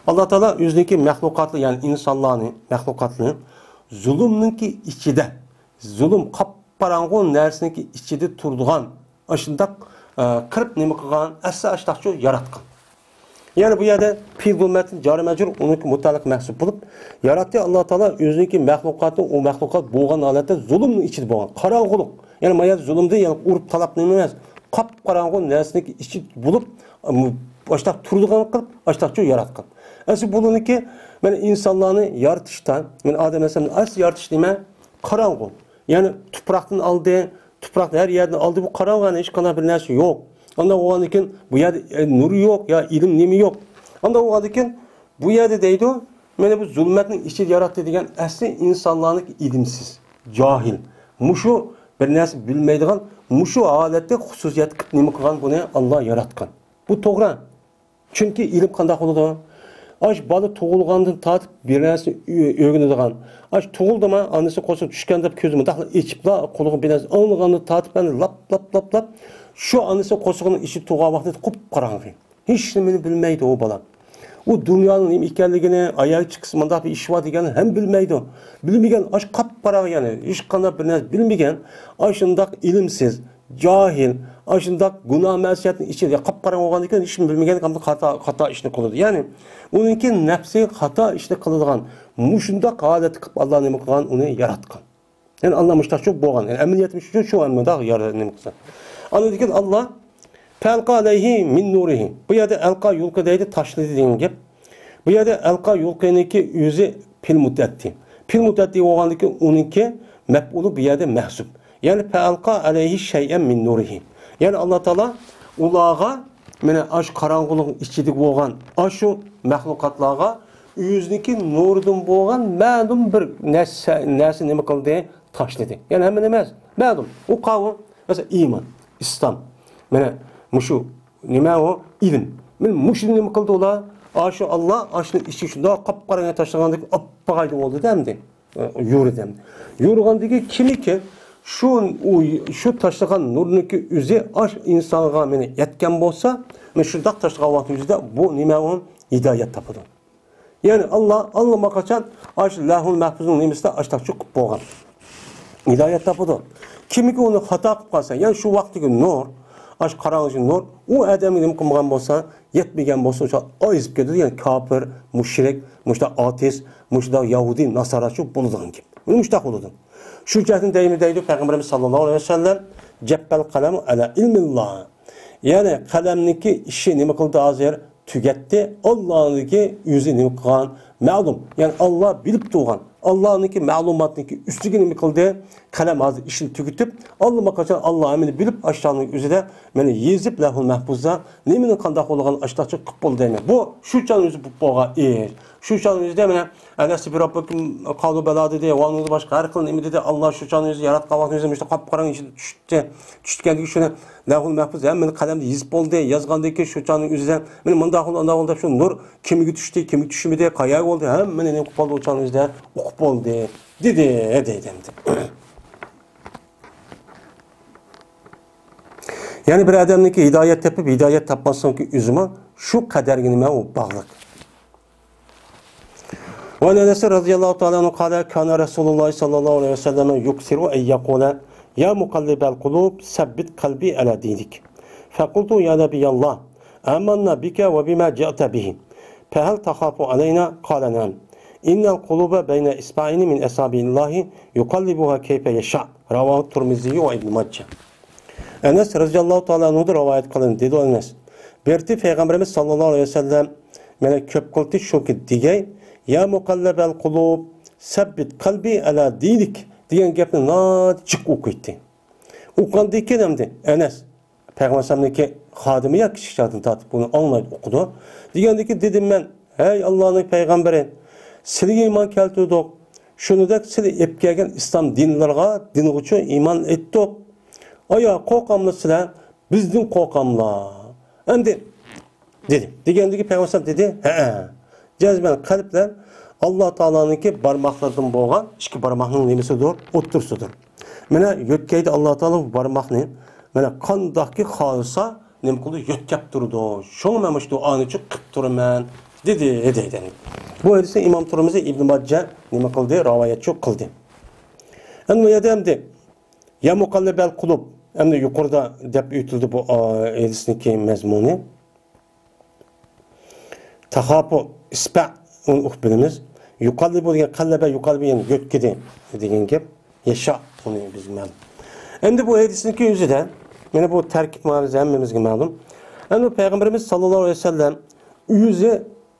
ئاللا تائالا ئۆزىنىڭكى مەخلۇقاتلىرى، يەنى ئىنسانلارنى، مەخلۇقاتلىرىنى زۇلۇمنىڭكى ئىچىدە، زۇلۇم، قاپقاراڭغۇ نەرسىنىڭكى ئىچىدە تۇرىدىغان، ئاشۇنداق، ئە، قىلىپ نېمە قىلغان، ئەسلى ئاشۇنداقچۇ ياراتقان. يەنى بۇ يەردە پى زۇلمەتتىن جارى مەجرۇر، ئۇنىڭكى مۇتەئەللىق مەھسۇپ بولۇپ، ياراتتى ئاللا تائالا ئۆزىنىڭكى مەخلۇقاتىنى، ئۇ مەخلۇقات بولغان ھالەتتە زۇلۇمنىڭ ئىچىدە بولغان. قاراڭغۇلۇق. يەنى ما يەردە زۇلۇمدا، يەنى ئۇرۇپ تالاپ نېمە ئەمەس. قاپقاراڭغۇ نەرسىنىڭكى ئىچى بولۇپ، ئاشۇنداق تۇرىدىغان قىلىپ، ئاشۇنداقچۇ ياراتقان. ئەسلى بۇلارنىڭكى، مانا ئىنسانلارنى يارىتىشتا، مانا ئادەم ئەلەيھىسسالامنى ئەسلى يارىتىش نېمە؟ قاراڭغۇ. يەنى تۇپراقتىن ئالدى، تۇپراقنى ھەر يەردىن ئالدى، بۇ قاراڭغۇ، يەنى ھېچقانداق بىر نەرسە يوق. ئانداق بولغاندىن كېيىن بۇ يەردە، ئە، نۇر يوق، يا ئىلىم نېمە يوق. ئانداق بولغاندىن كېيىن بۇ يەردە دەيدۇ، مانا بۇ زۇلمەتنىڭ ئىچىدە ياراتتى دېگەن ئەسلى ئىنسانلارنىڭكى ئىلىمسىز، جاھىل. مۇشۇ بىر نەرسە بىلمەيدىغان، مۇشۇ ھالەتتە خۇسۇسىيەت قىلىپ نېمە قىلغان بۇنى؟ ئاللا ياراتقان. بۇ توغرا. چۈنكى ئىلىم قانداق بولىدۇ؟ ئاش بالا تۇغۇلغاندىن تارتىپ بىر نەرسىنى ئۆ-، ئۆگىنىدىغان. ئاش تۇغۇلدىما، ئانىسى قورسىقىدا چۈشكەن دەپ كۆزى مۇنداقلا ئېچىپلا، قۇلىقى بىر نەرسە ئاڭلىغاندىن تارتىپ، ئەمدى لاپ، لاپ، لاپ، لاپ، شۇ ئانىسى قورسىقىنىڭ ئىچىدە تۇغان ۋاقتىدا قۇپقاراڭغۇ. ھېچ نېمىنى بىلمەيدۇ ئۇ بالا. ئۇ دۇنيانىڭ نېمە ئىكەنلىكىنى، ئاياغ چىقىسى مۇنداق بىر ئىش بار دېگەننى ھەم بىلمەيدۇ. بىلمىگەن، ئاش قاپقاراڭغۇ يەنى. ھېچقانداق بىر نەرسە بىلمىگەن، ئاشۇنداق ئىلىمسىز، جاھىل، ئاشۇنداق گۇناھ مەسىيەتنىڭ ئىچىدە قاپقاراڭغۇ بولغاندىن كېيىن ھېچنېمە بىلمىگەن خاتا، خاتا ئىشنى قىلىدۇ. يەنى ئۇنىڭكى نەپسى خاتا ئىشنى قىلىدىغان، مۇشۇنداق ھالەتتە قىلىپ ئاللا نېمە قىلغان، ئۇنى ياراتقان. يەنى ئاللا مۇشۇنداق شۇ بولغان. يەنى ئەمەلىيەتمۇ شۇ، شۇ مۇنداق يارا-، نېمە قىلسا. ئاندىن كېيىن ئاللا فەلقا ئەلەيھى مىن نۇرىھى. بۇ يەردە ئەلقا يۇلقى دەيدۇ، تاشلىدى دېگەن گەپ. بۇ يەردە ئەلقا يۇلقىنىڭكى ئۆزى پېئىل مۇتەئەددى. پېئىل مۇتەئەددى بولغاندىكىن ئۇنىڭكى مەپئۇلى بۇ يەردە مەھزۇپ. يەنى فەئەلقا ئەلەيھى شەيئەن مىن نۇرىھى. يەنى ئاللا تائالا ئۇلارغا، مانا ئاشۇ قاراڭغۇلۇق ئىچىدە بولغان ئاشۇ مەخلۇقاتلارغا ئۆزىنىڭكى نۇرىدىن بولغان مەلۇم بىر نەرسە، نەرسە نېمە قىلدى؟ تاشلىدى. يەنى ھەممىنى ئەمەس، مەلۇم. ئۇ قاۋۇ، مەسىلەن، ئىمان، ئىسلام. مانا مۇشۇ نېمە ئۇ؟ ئىلىم. مانا مۇشۇنى نېمە قىلدى ئۇلار؟ ئاشۇ ئاللا، ئاشۇنى ئىچى شۇنداق قاپقاراڭغۇ تاشلىغاندىكىن ئاپئاق ئايدىڭ بولدى-دە ئەمدى. ئە، يورۇدى ئەمدى. يورۇغاندىكىن كىمكى شۇ، ئۇ، شۇ تاشلىغان نۇرنىڭكى ئۆزى ئاش ئىنسانغا مېنى يەتكەن بولسا، مەن شۇنداق تاشلىغان ۋاقتىم ئۆزىدە بۇ نېمە ئۇ؟ ھىدايەت تاپىدۇ. يەنى ئاللا ئاللىماقاچان ئاش لەھۇل مەھپۇزنىڭ نېمىسىدە ئاشتاقچۇ قىلىپ بولغان. ھىدايەت تاپىدۇ. كىمكى ئۇنى خاتا قىلىپ قالسا، يەنى شۇ ۋاقتىكى نۇر، ئاش قاراڭغۇ نۇر، ئۇ ئادەمگە نېمە قىلمىغان بولسا، يەتمىگەن بولسا، ئوشۇ ئازىيىپ كېتىدۇ. يەنى كاپىر، مۇشرىك، مۇشۇنداق ئاتېئىست، مۇشۇنداق يەھۇدىي، ناسارا شۇ بولىدىغان گەپ. مۇشۇنداق بولىدۇ. شۇ جەھەتتىن دەيمەن دەيدۇ پەيغەمبىرىمىز ساللاللاھۇ ئەلەيھى ۋەسەللەم، جەپپەل قەلەم ئەلە ئىلمىللا. يەنى قەلەمنىڭكى ئىشى نېمە قىلدى ھازىر؟ تۈگەتتى. ئاللانىڭكى ئۆزى نېمە قىلغان؟ مەلۇم. يەنى ئاللا بىلىپ تۇرغان. ئاللانىڭكى مەلۇماتنىڭكى ئۈستىگە نېمە قىلدى؟ قەلەم ھازىر ئىشىنى تۈگىتىپ، ئاللىماقاچان ئاللا ھەممىنى بىلىپ، ئاشۇنىڭ ئۆزىدە مانا يېزىپ لەھۇل مەھپۇزدا نېمىنىڭ قانداق بولغان ئاشتاقچە قىلىپ بولدى دەيمەن. بۇ شۇ چاغ ئۆزى بولۇپ بولغان ئىش. شۇ چاغ ئۆزىدە مانا ئەلەستۇ بىرەببىكۇم قالۇ بەلا دېدى، ۋە ئۇنىڭدا باشقا ھەر خىل نېمە دېدى. ئاللا شۇ چاغ ئۆزى ياراتقان ۋاقتىنىڭ ئۆزى مۇشۇنداق قاپقاراڭغۇ ئىچىدە چۈشتى. چۈشكەندىكى شۇنى لەھۇل مەھپۇز ھەممىنى قەلەمدە يېزىپ بولدى. يازغاندىن كېيىن شۇ چاغنىڭ ئۆزىدە مانا مۇنداق بولدى، ئانداق بولدى دەپ شۇ نۇر كىمگە چۈشتى، كىمگە چۈشمىدى، قايەرگە بولدى، ھەممىنى نېمە قىلىپ بولدى، ئۇ چاغنىڭ ئۆزىدە ئۇقۇپ بولدى دېدى دەيدۇ ئەمدى. يەنى بىر ئادەمنىڭكى ھىدايەت تېپىپ، ھىدايەت تاپماسلىقنىڭكى ئۆزىمۇ شۇ قەدەرگە نېمە ئۇ باغلىق. وعن أنس رضي الله تعالى عنه قال: كان رسول الله صلى الله عليه وسلم يكثر أن يقول: يا مقلب القلوب ثبت قلبي على دينك. فقلت: يا نبي الله، آمنا بك وبما جئت به، فهل تخاف علينا؟ قال: نعم، إن القلوب بين إصبعين من أصابع الله يقلبها كيف يشاء. رواه الترمذي وابن ماجه. ئەنەس رەزىياللاھۇ تائالا ئەنھۇدىن رىۋايەت قىلىندى، دېدى ئەنەس. بىرتى پەيغەمبىرىمىز ساللاللاھۇ ئەلەيھى ۋەسەللەم مانا كۆپ قىلتى شۇكى دېگەي، يا مۇقەللىبەل قۇلۇب، سەببىت قەلبى ئەلا دىنىك دېگەن گەپنى ناھايىتى جىق ئوقۇيتتى. ئوقۇغاندىن كېيىن ئەمدى ئەنەس پەيغەمبەر ئەلەيھىسسالامنىڭكى خادىمى يا كىچىك چاغدىن تارتىپ بۇنى ئاڭلايدۇ، ئوقۇدى. دېگەندىن كېيىن دېدىم مەن، ھەي ئاللانىڭ پەيغەمبىرى، سىلىگە ئىمان كەلتۈردۇق. شۇنىدەك سىلى ئېلىپ كەلگەن ئىسلام دىنلىرىغا، دىنغىچۇ ئىمان ئېيتتۇق. ئايا، قورقاملا سىلەر؟ بىزدىن قورقاملا؟ ئەمدى دېدى. دېگەندىكى پەيغەمبەر دېدى، ھەئە. جەزمەن قەلبلەر ئاللا تائالانىڭكى بارماقلىرىدىن بولغان ئىككى بارماقنىڭ نېمىسىدۇر؟ ئوتتۇرىسىدۇر. مانا يۆتكەيدۇ ئاللا تائالا بۇ بارماقنى. مانا قانداقكى خالىسا نېمە قىلىدۇ؟ يۆتكەپ تۇرىدۇ. شۇڭا مەن مۇشۇ دۇئانىچۇ قىلىپ تۇرىمەن، دېدى، دېدى. بۇ ھەدىسنى ئىمام تۇرمۇزى ئىبن ماجە نېمە قىلدى؟ رىۋايەتچۇ قىلدى. ئەمدى بۇ يەردە ئەمدى يا مۇقەللىبەل قۇلۇب، ئەمدى يۇقىرىدا دەپ ئۆتۈلدى بۇ، ئا، ھەدىسنىڭكى مەزمۇنى. تاخاپۇ، ئىسپە، ئۇنى ئۇقۇپ بىلىمىز. يۇقەللىبۇ دېگەن قەللەبە، يۇقەللىبۇ، يەنى يۆتكىدى دېگەن گەپ. ياشا، ئۇنى بىز مەلۇم. ئەمدى بۇ ھەدىسنىڭكى ئۆزىدە، مانا بۇ تەركىب مانا بىز ھەممىمىزگە مەلۇم. ئەمدى پەيغەمبىرىمىز ساللاللاھۇ ئەلەيھى ۋەسەللەم ئۆزى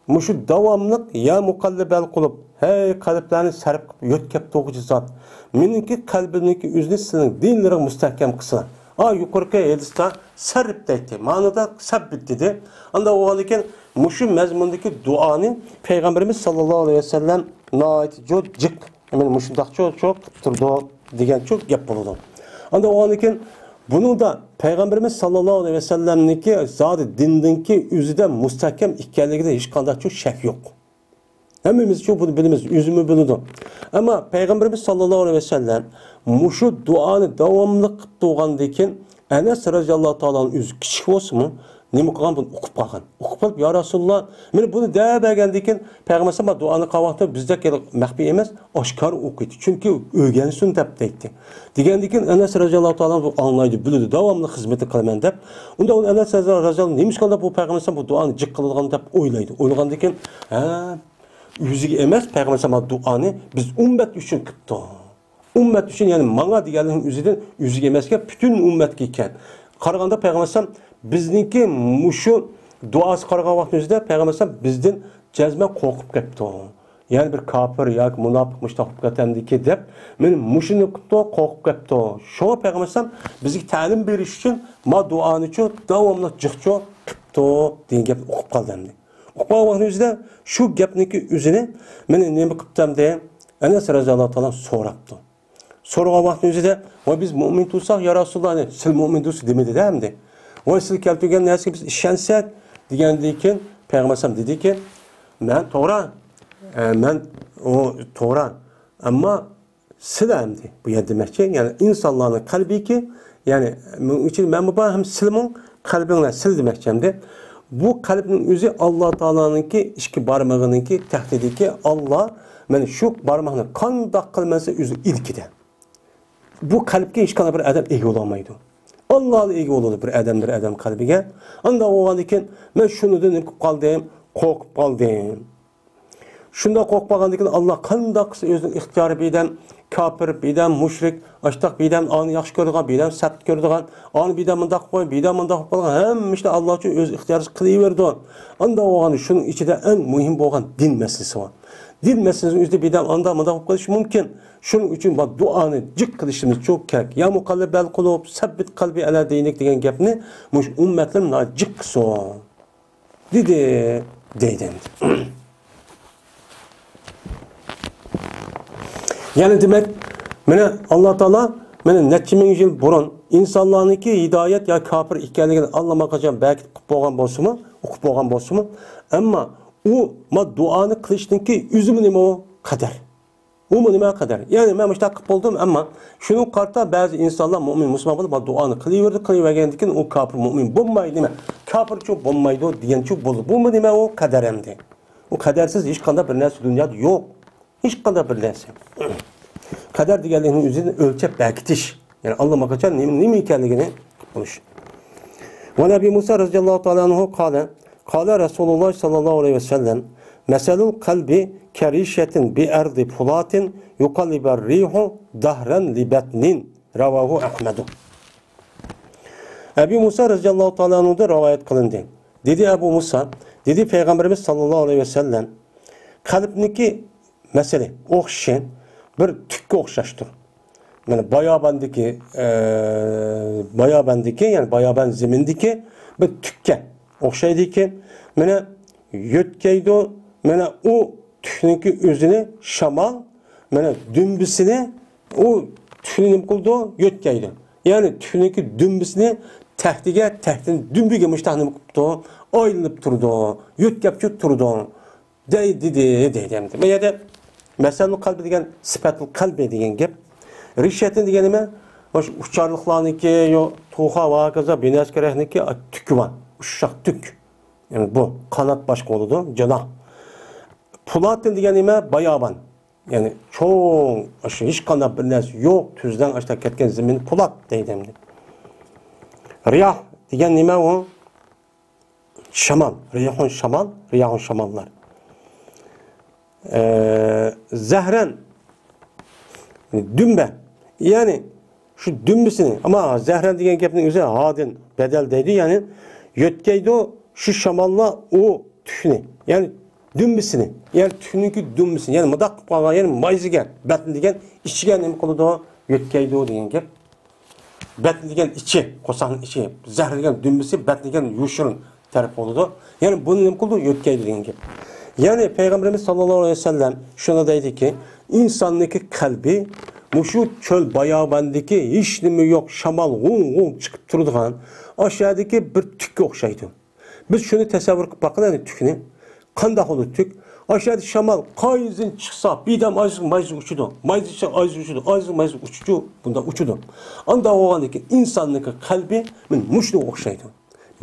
مۇشۇ داۋاملىق، يا مۇقەللىبەل قۇلۇب، ھەي قەلبلەرنى سەرپ قىلىپ يۆتكەپ تۇرغۇچى زات، مېنىڭكى قەلبىمنىڭكى ئۆزىنى سېنىڭ دىنلىرىڭ مۇستەھكەم قىلسۇن. ئا، يۇقىرىقى ھەدىستە سەرپ دەيتتى، مانىدا سەببىت دېدى. ئانداق بولغاندىن كېيىن مۇشۇ مەزمۇندىكى دۇئانى پەيغەمبىرىمىز ساللاللاھۇ ئەلەيھى ۋەسەللەم ناھايىتى جىق، مەن مۇشۇنداقچۇ قىلىپ تۇرىدۇ دېگەنچۇ گەپ بولىدۇ. ئانداق بولغاندىن كېيىن بۇنىڭدا پەيغەمبىرىمىز ساللاللاھۇ ئەلەيھى ۋەسەللەمنىڭكى زادى دىندىنكى ئۆزىدە مۇستەھكەم ئىكەنلىكىدە ھېچقانداقچۇ شەك يوق. ھەممىمىزچۇ بۇنى بىلىمىز، ئۆزىمۇ بىلىدۇ. ئەمما پەيغەمبىرىمىز ساللاللاھۇ ئەلەيھى ۋەسەللەم مۇشۇ دۇئانى داۋاملىق قىلىپ تۇرغاندىن كېيىن ئەنەس رەزىياللاھۇ تائالا ئۆزى كىچىك بولسىمۇ، نېمە قىلغان؟ بۇنى ئۇقۇپ قالغان. ئۇقۇپ قېلىپ، يا رەسۇلاللا، مانا بۇنى دەپ بەرگەندىن كېيىن پەيغەمبەر ئەلەيھىسسالام دۇئانى قىلغان ۋاقتىدا بىزدەك مەخپىي ئەمەس، ئاشكارا ئوقۇيتتى. چۈنكى ئۆگەنسۇن دەپ دەيتتى. دېگەندىن كېيىن ئەنەس رەزىياللاھۇ تائالا بۇ ئاڭلايدۇ، بىلىدۇ، داۋاملىق خىزمىتى قىلىمەن دەپ. ئۇندا ئۇ ئەنەس رەزىياللاھۇ نېمىشقا بۇ پەيغەمبەر ئەلەيھىسسالام بۇ دۇئانى جىق قىلىدىغان دەپ ئويلايدۇ. ئويلىغاندىن كېيىن، ھە، ئۆزىگە ئەمەس، پەيغەمبەر ئەلەيھىسسالام دۇئانى بىز ئۈممەت ئۈچۈن قىپتۇ. ئۈممەت ئۈچۈن، يەنى ماڭا دېگەنلىكنىڭ ئۆزىدىن ئۆزىگە ئەمەسكەن، پۈتۈن ئۈممەتكە ئىكەن. قارىغاندا پەيغەمبەر ئەلەيھىسسالام بىزنىڭكى مۇشۇ دۇئاسى قارىغان ۋاقتىمىزدا پەيغەمبەر ئەلەيھىسسالام بىزدىن جەزمەن قورقۇپ كەپتۇ. يەنى بىر كاپىر ياكى مۇناپىق مۇشۇنداق قىلىپ كەتەمدىكى دەپ، مانا مۇشۇنى قىپتۇ، قورقۇپ كەپتۇ. شۇڭا پەيغەمبەر ئەلەيھىسسالام بىزگە تەلىم بېرىش ئۈچۈن ما دۇئانىچۇ داۋاملىق جىقچۇ قىپتۇ دېگەن گەپنى ئۇقۇپ قالدى ئەمدى. ئۇقۇپ قالغان ئۆزىدە شۇ گەپنىڭكى ئۆزىنى مانا نېمە قىپتۇ ئەمدى؟ ئەنەس رەزىياللاھۇ تائالا سوراپتۇ. سورىغان ۋاقتىنىڭ ئۆزىدە، ۋاي بىز مۆمىن تۇرساق، يا رەسۇلاللا، سىز مۆمىن تۇرسىز دېمىدى-دە ئەمدى. ۋاي سىز كەلتۈرگەن نەرسىگە بىز ئىشەنسەك دېگەندىن كېيىن پەيغەمبەر ئەلەيھىسسالام دېدىكى، مەن توغرا، ئە، مەن ئۇ توغرا، ئەمما سىلە ئەمدى بۇ يەردە دېمەكچى، يەنى ئىنسانلارنىڭ قەلبىكى، يەنى مېنىڭ ئۈچۈن مەن بار ھەم سىلىمۇ قەلبىڭلار سىلە دېمەكچى ئەمدى. بۇ قەلبنىڭ ئۆزى ئاللا تائالانىڭكى ئىككى بارمىقىنىڭكى تەختىدىكى ئاللا، مانا شۇ بارماقنى قانداق قىلمىسا ئۆزى ئىلكىدە. بۇ قەلبكە ھېچقانداق بىر ئادەم ئىگە بولالمايدۇ. ئاللا ئىگە بولىدۇ بىر ئادەم، بىر ئادەم قەلبىگە. ئانداق بولغاندىن كېيىن، مەن شۇنىدىن نېمە قىلىپ قالدىم؟ قورقۇپ قالدىم. شۇنداق قورقۇپ قالغاندىن كېيىن، ئاللا قانداق قىلسا ئۆزىنىڭ ئىختىيارى بىلەن كاپىر، بىدەم مۇشرىك، ئاشتاق بىدەم ئانى ياخشى كۆرىدىغان، بىدەم سەت كۆرىدىغان، ئانى بىدەم مۇنداق قىلىپ قويۇڭ، بىدەم مۇنداق قىلىپ قويۇڭ، ھەممە ئىشنى ئاللا ئۈچۈن ئۆز ئىختىيارىچە قىلىۋېرىدۇ. ئانداق بولغاندا شۇنىڭ ئىچىدە ئەڭ مۇھىم بولغان دىن مەسىلىسى بار. دىن مەسىلىسىنىڭ ئۆزىدە بىدەم ئاندا مۇنداق بولۇپ قېلىشى مۇمكىن. شۇنىڭ ئۈچۈن بۇ دۇئانى جىق قىلىشىمىز چوق كېرەك. يا مۇقەللىبەل قۇلۇب، سەببىت قەلبى ئەلا دىنىك دېگەن گەپنى مۇشۇ ئۈممەتلىرىم جىق قىلسۇن. دېدى، دەيدۇ. يەنى دېمەك، مانا ئاللا تائالا مانا نەچچە مىڭ يىل بۇرۇن ئىنسانلارنىڭكى ھىدايەت يا كاپىر ئىكەنلىكىنى ئاللىماقاچان بەكىت قىلىپ بولغان بولسىمۇ، ئۇقۇپ بولغان بولسىمۇ، ئەمما ئۇ ما دۇئانى قىلىشنىڭكى ئۆزىمۇ نېمە ئۇ؟ قەدەر. ئۇمۇ نېمە قەدەر؟ يەنى مەن مۇشۇنداق قىلىپ بولدۇم، ئەمما شۇنىڭغا قارىتا بەزى ئىنسانلار مۆمىن مۇسۇلمان بولۇپ، ما دۇئانى قىلىۋېرىدۇ، قىلىۋەرگەندىن كېيىن ئۇ كاپىر مۆمىن بولمايدۇ، نېمە؟ كاپىرچۇ بولمايدۇ دېگەنچۇ بولىدۇ. بۇمۇ نېمە ئۇ؟ قەدەر ئەمدى. ئۇ قەدەرسىز ھېچقانداق بىر نەرسە دۇنيادا يوق. ھېچقانداق بىر نەرسە. قەدەر دېگەنلىكنىڭ ئۆزىنى ئۆلچەپ بەكىتىش. يەنى ئاللىماقاچان نېمە، نېمە ئىكەنلىكىنى بىلىش. ۋەن ئەبى مۇسا رەزىيەللاھۇ تائالا ئەنھۇ قالە، قالە رەسۇلۇللاھ سەللەللاھۇ ئەلەيھى ۋەسەللەم، مەسەلۇل قەلبى كەرىشەتىن بىئەرزى پۇلاتىن يۇقەللىبەر رىيھۇ دەھرەن لىبەتنىن. رەۋاھۇ ئەھمەدۇ. ئەبى مۇسا رەزىيەللاھۇ تائالا ئەنھۇدىن رىۋايەت قىلىندى. دېدى ئەبۇ مۇسا، دېدى پەيغەمبىرىمىز سەللەللاھۇ ئەلەيھى ۋەسەللەم، قەلبنىڭكى مەسىلە ئوخشىشى بىر تۈككە ئوخشاشتۇر. مانا باياباندىكى، ئە، باياباندىكى، يەنى بايابان زېمىندىكى بىر تۈككە ئوخشايدىكى، مانا يۆتكەيدۇ، مانا ئۇ تۈكنىڭكى ئۆزىنى شامال، مانا دۈمبىسىنى ئۇ تۈكنى نېمە قىلىدۇ؟ يۆتكەيدۇ. يەنى تۈكنىڭكى دۈمبىسىنى تەختىگە، تەختىنى دۈمبىگە مۇشتاق نېمە قىلىپتۇ؟ ئايلىنىپ تۇرىدۇ، يۆتكەپچۇ تۇرىدۇ. دەي، دېدى، دەيدۇ ئەمدى. بۇ يەردە مەسەلۇل قەلبى دېگەن سىپەتۇل قەلبى دېگەن گەپ. رىشەتىن دېگەن نېمە؟ مانا شۇ ئۇچارلىقلارنىڭكى، يو، توخۇ ۋە ھاكازا بىنەسكەرەكنىڭكى تۈكى بار. ئۇششاق تۈك. يەنى بۇ قانات باشقا بولىدۇ، جاناھ. پۇلاتىن دېگەن نېمە؟ بايابان. يەنى چوڭ، ئاشۇ ھېچقانداق بىر نەرسە يوق، تۈزلەڭ ئاشتا كەتكەن زېمىن پۇلات دەيدۇ ئەمدى. رىياھ دېگەن نېمە ئۇ؟ شامال، رىياھۇن شامال، رىياھۇن شاماللار. ئە، زەھرەن، دۈمبە. يەنى شۇ دۈمبىسىنى، ئەمما زەھرەن دېگەن گەپنىڭ ئۆزى ھادىن بەدەل دەيدۇ، يەنى يۆتكەيدۇ شۇ شاماللار ئۇ تۈكنى. يەنى دۈمبىسىنى، يەنى تۈكنىڭكى دۈمبىسىنى، يەنى مۇنداق قىلىپ قالغان، يەنى مايزىگە، بەتنى دېگەن ئىچىگە نېمە قىلىدۇ؟ يۆتكەيدۇ دېگەن گەپ. بەتنى دېگەن ئىچى، قورساقنىڭ ئىچى، زەھەر دېگەن دۈمبىسى، بەتنى دېگەن يوشۇرۇن تەرەپ بولىدۇ. يەنى بۇنى نېمە قىلىدۇ؟ يۆتكەيدۇ دېگەن گەپ. يەنى پەيغەمبىرىمىز ساللاللاھۇ ئەلەيھى ۋەسەللەم شۇنى دەيدىكى، ئىنساننىڭكى قەلبى مۇشۇ چۆل باياباندىكى ھېچنېمە يوق، شامال غۇڭ-غۇڭ چىقىپ تۇرىدىغان ئاشۇ يەردىكى بىر تۈككە ئوخشايدۇ. بىز شۇنى تەسەۋۋۇر قىلىپ باققىلى، تۈكنى قانداق بولىدۇ تۈك؟ ئاشۇ يەردە شامال قايسىدىن چىقسا، بىردەم ئايزىغا مايزىغا ئۇچىدۇ، مايزىغا ئايزىغا ئۇچىدۇ، ئايزىغا مايزىغا ئۇچىدۇ، بۇنداق ئۇچىدۇ. ئانداق بولغاندىكىن ئىنساننىڭكى قەلبى مانا مۇشۇنىڭغا ئوخشايدۇ.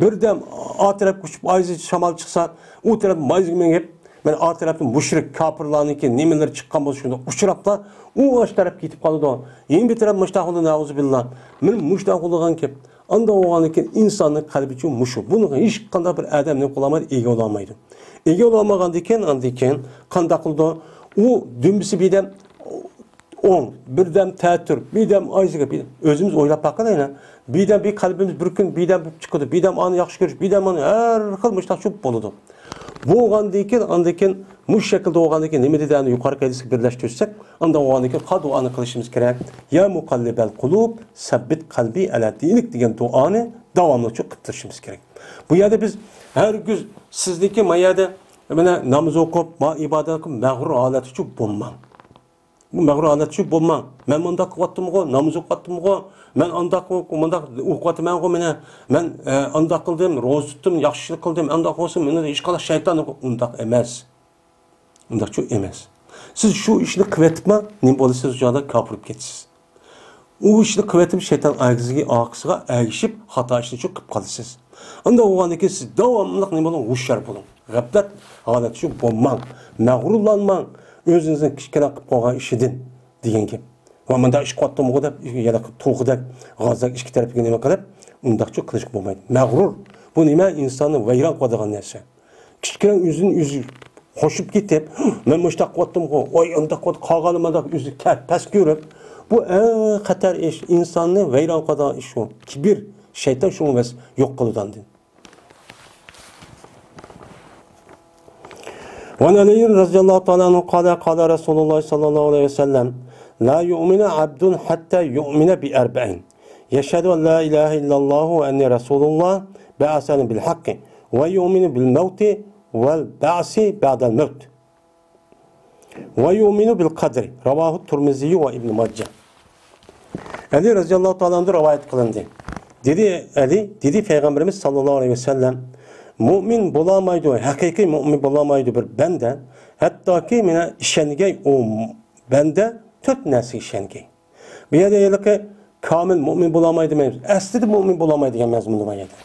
بىردەم ئا تەرەپكە ئۇچۇپ ئايزىغا شامال چىقسا، ئۇ تەرەپ مايزىغا مېڭىپ، مانا ئا تەرەپتىن مۇشرىك كاپىرلارنىڭكى نېمىلىرى چىققان بولسا شۇنداق ئۇچراپلا، ئۇ ئاشۇ تەرەپكە كېتىپ قالىدۇ. يەنە بىر تەرەپ مۇشتاق بولىدۇ، نەئۇزۇبىللا. مانا مۇشتاق بولىدىغان گەپ. ئانداق بولغاندىن كېيىن ئىنساننىڭ قەلبىچۇ مۇشۇ. بۇنىڭغا ھېچقانداق بىر ئادەم نېمە قىلالمايدۇ، ئىگە بولالمايدۇ. ئىگە بولالمىغاندىن كېيىن، ئاندىن كېيىن قانداق قىلىدۇ؟ ئۇ دۈمبىسى بىردەم ئوڭ، بىردەم تەتۈر، بىردەم ئايزىغا، بىردەم، ئۆزىمىز ئويلاپ باققىلى. بىردەم بىر قەلبىمىز بىر كۈن بىردەم بولۇپ چىقىدۇ، بىردەم ئانى ياخشى كۆرۈش، بىردەم ئانى ھەر خىل مۇشتاق چوپ بولىدۇ. بولغاندىن كېيىن، ئاندىن كېيىن مۇشۇ شەكىلدە بولغاندىن كېيىن نېمە دېدى؟ ئەنە يۇقىرىقى ھەدىسكە بىرلەشتۈرسەك، ئاندىن بولغاندىن كېيىن قا دۇئانى قىلىشىمىز كېرەك. يا مۇقەللىبەل قۇلۇب، سەببىت قەلبى ئەلا دىنىك دېگەن دۇئانى داۋاملىق قىلىپ تۇرۇشىمىز كېرەك. بۇ يەردە بىز ھەرگىز سىزدىكى ما يەردە مانا ناماز ئوقۇپ، ما ئىبادەت قىلىپ مەغرۇر ھالەتتىچۇ بولماڭ. بۇ مەغرۇر ھالەتتىچۇ بولماڭ. مەن مۇنداق قىلىۋاتتىمغۇ، ناماز ئوقۇۋاتتىمغۇ، مەن ئانداق، مۇنداق ئوقۇۋاتىمەنغۇ، مانا مەن، ئە، ئانداق قىلدىم، روزا تۇتتۇم، ياخشىلىق قىلدىم، ئانداق بولسۇن، مېنى ھېچقانداق شەيتان ئۇنداق ئەمەس. ئۇنداقچۇ ئەمەس. سىز شۇ ئىشنى قىلىۋېتىپمۇ، نېمە بولىسىز؟ شۇ چاغدا كاپىر بولۇپ كېتىسىز. ئۇ ئىشنى قىلىۋېتىپ، شەيتان ئەگىزىگە، ئارقىسىغا ئەگىشىپ، خاتا ئىشنى شۇ قىلىپ قالىسىز. ئۇنداق بولغاندىن كېيىن سىز داۋاملىق نېمە بولۇڭ؟ ھوشيار بولۇڭ. غەپلەت ھالەتتە شۇ بولماڭ. مەغرۇرلانماڭ. ئۆزىڭىزنىڭ كىچىككىنە قىلىپ قويغان ئىشىدىن دېگەن گەپ. ۋە مۇنداق ئىش قىلىۋاتتىمغۇ دەپ، يەنە توخۇدەك، غازدەك ئىككى تەرىپىگە نېمە قىلىپ، ئۇنداقچە قىلىشقا بولمايدۇ. مەغرۇر. بۇ نېمە؟ ئىنساننى ۋەيران قىلىدىغان نەرسە. كىچىككىنە ئۆزىنى ئۆزى قوشۇپ كېتىپ، «مەن مۇشۇنداق قىلىۋاتتىمغۇ، ۋاي ئۇنداق قىلىۋاتتىم، قالغانلىرىم مۇنداق» ئۆزىنى كە-، پەس كۆرۈپ، بۇ ئەڭ خەتەر ئىش، ئىنساننى ۋەيران قىلىدىغان ئىش ئۇ. كىبىر، شەيتان شۇڭا بەس يوق قىلىدۇ ئاندىن. وعن علي رضي الله تعالى عنه قال، قال رسول الله صلى الله عليه وسلم: لا يؤمن عبد حتى يؤمن بأربع: يشهد أن لا إله إلا الله وأني رسول الله، بعثني بالحق، ويؤمن بالموت والبعث بعد الموت، ويؤمن بالقدر. رواه الترمذي وابن ماجه. ئەلى رەزىياللاھۇ تائالا ئەنھۇ رىۋايەت قىلىندى. دېدى ئەلى، دېدى پەيغەمبىرىمىز ساللاللاھۇ ئەلەيھى ۋەسەللەم: مۇئمىن بولالمايدۇ، ھەقىقىي مۇئمىن بولالمايدۇ بىر بەندە، ھەتتاكى مانا ئىشەنگەي ئۇ بەندە تۆت نەرسىگە ئىشەنگەي. بۇ يەردە ھېلىقى كامىل مۇئمىن بولالمايدۇ دېمەيمىز. ئەسلىدە مۇئمىن بولالمايدۇ دېگەن مەزمۇندا بار يەردە.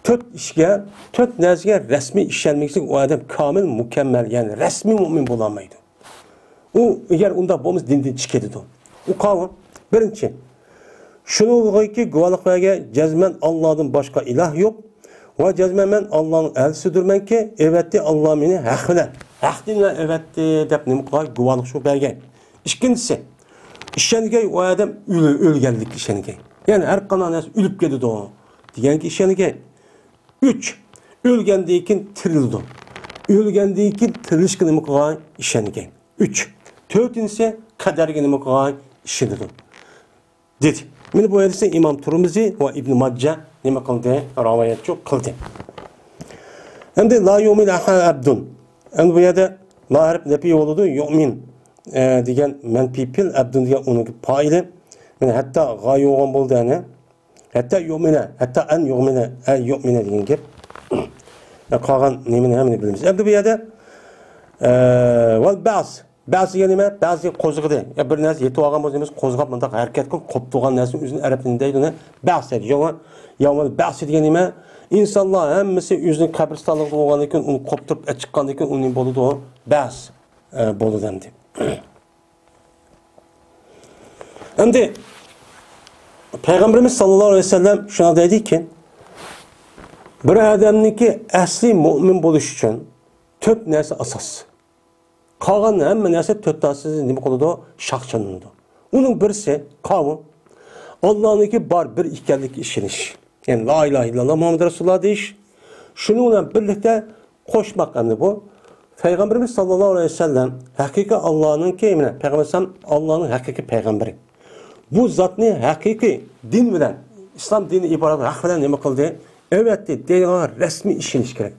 تۆت ئىشكە، تۆت نەرسىگە رەسمىي ئىشەنمىگۈچىلىك ئۇ ئادەم كامىل، مۇكەممەل، يەنى رەسمىي مۇئمىن بولالمايدۇ. ئۇ ئەگەر ئۇنداق بولمىسا دىندىن چىقىپ كېتىدۇ. ئۇ قاۋۇ. بىرىنچى، شۇنىڭغىكى گۇۋاھلىق بەرگەن جەزمەن ئاللادىن باشقا ئىلاھ يوق ۋە جەزمەن مەن ئاللانىڭ ئەلچىسىدۇرمەنكى، ئەۋەتتى ئاللا مېنى ھەق بىلەن، ھەق دىن بىلەن ئەۋەتتى دەپ نېمە قىلغان؟ گۇۋاھلىق شۇ بەرگەن. ئىككىنچىسى، ئىشەنگەي ئۇ ئادەم ئۆلە-، ئۆلگەنلىككە ئىشەنگەي. يەنى ھەر قانداق نەرسە ئۆلۈپ كېتىدۇ دېگەنگە ئىشەنگەي. ئۈچ، ئۆلگەندىن كېيىن تىرىلىدۇ. ئۆلگەندىن كېيىن تىرىلىشقا نېمە قىلغان؟ ئىشەنگەن. ئۈچ. تۆتىنچىسى، قەدەرگە نېمە قىلغان؟ ئىشىنىدۇ. دېدى. مانا بۇ ھەدىسنى ئىمام تۇرمۇزى ۋە ئىبن ماججا نېمە قىلدى؟ رىۋايەتچۇ قىلدى. ئەمدى لا يؤمن ئەبدۇن. ئەمدى بۇ يەردە لا ھەرپ نەپىي بولىدۇ. يؤمن، ئە، دېگەن مەنپىي پېئىل، ئەبدۇن دېگەن ئۇنىڭ پائىلى. مانا ھەتتا غا يوغان بولدى، يەنى. ھەتتا يؤمنە، ھەتتا ئەن يؤمنە، ئەن يؤمنە دېگەن گەپ. قالغان نېمىنى ھەممىنى بىلىمىز. ئەمدى بۇ يەردە، ئە، ۋەل بەس. بەس دېگەن نېمە؟ بەس دېگەن قوزغىدى. يا بىر نەرسە يېتىۋالغان بولسا، نېمىسى قوزغاپ مۇنداق ھەرىكەت قىلىپ قوپتۇرغان نەرسىنى ئۆزىنى ئەرەب تىلىدا دەيدۇ ئۇنى. بەس دەيدۇ. ياۋمەل، ياۋمەل بەس دېگەن نېمە؟ ئىنسانلار ھەممىسى ئۆزىنىڭ قەبرىستانلىقىدا بولغاندىن كېيىن، ئۇنى قوپتۇرۇپ ئەچىققاندىن كېيىن، ئۇ نېمە بولىدۇ؟ بەس، ئە، بولىدۇ ئەمدى. ئەمدى پەيغەمبىرىمىز ساللاللاھۇ ئەلەيھى ۋەسەللەم شۇنداق دەيدىكى، بىر ئادەمنىڭكى ئەسلى مۇئمىن بولۇشى ئۈچۈن تۆت نەرسە ئاساس. قالغان ھەممە نەرسە تۆت نەرسىدىن نېمە قىلىدۇ؟ شاخچىلىنىدۇ. ئۇنىڭ بىرسى قاۋۇ، ئاللانىڭكى بار بىر ئىكەنلىكىگە ئىشىنىش. يەنى لا ئىلاھە ئىللاللا مۇھەممەد رەسۇلۇللا دېيىش. شۇنىڭ بىلەن بىرلىكتە قوشماق ئەمدى بۇ. پەيغەمبىرىمىز ساللاللاھۇ ئەلەيھى ۋەسەللەم ھەقىقىي ئاللانىڭكى، مانا، پەيغەمبەر ئەلەيھىسسالام ئاللانىڭ ھەقىقىي پەيغەمبىرى. بۇ زاتنى ھەقىقىي دىن بىلەن، ئىسلام دىنى ئىبارەت ھەق بىلەن نېمە قىلدى؟ ئەۋەتتى دەيدىغان رەسمىي ئىشىنىش كېرەك.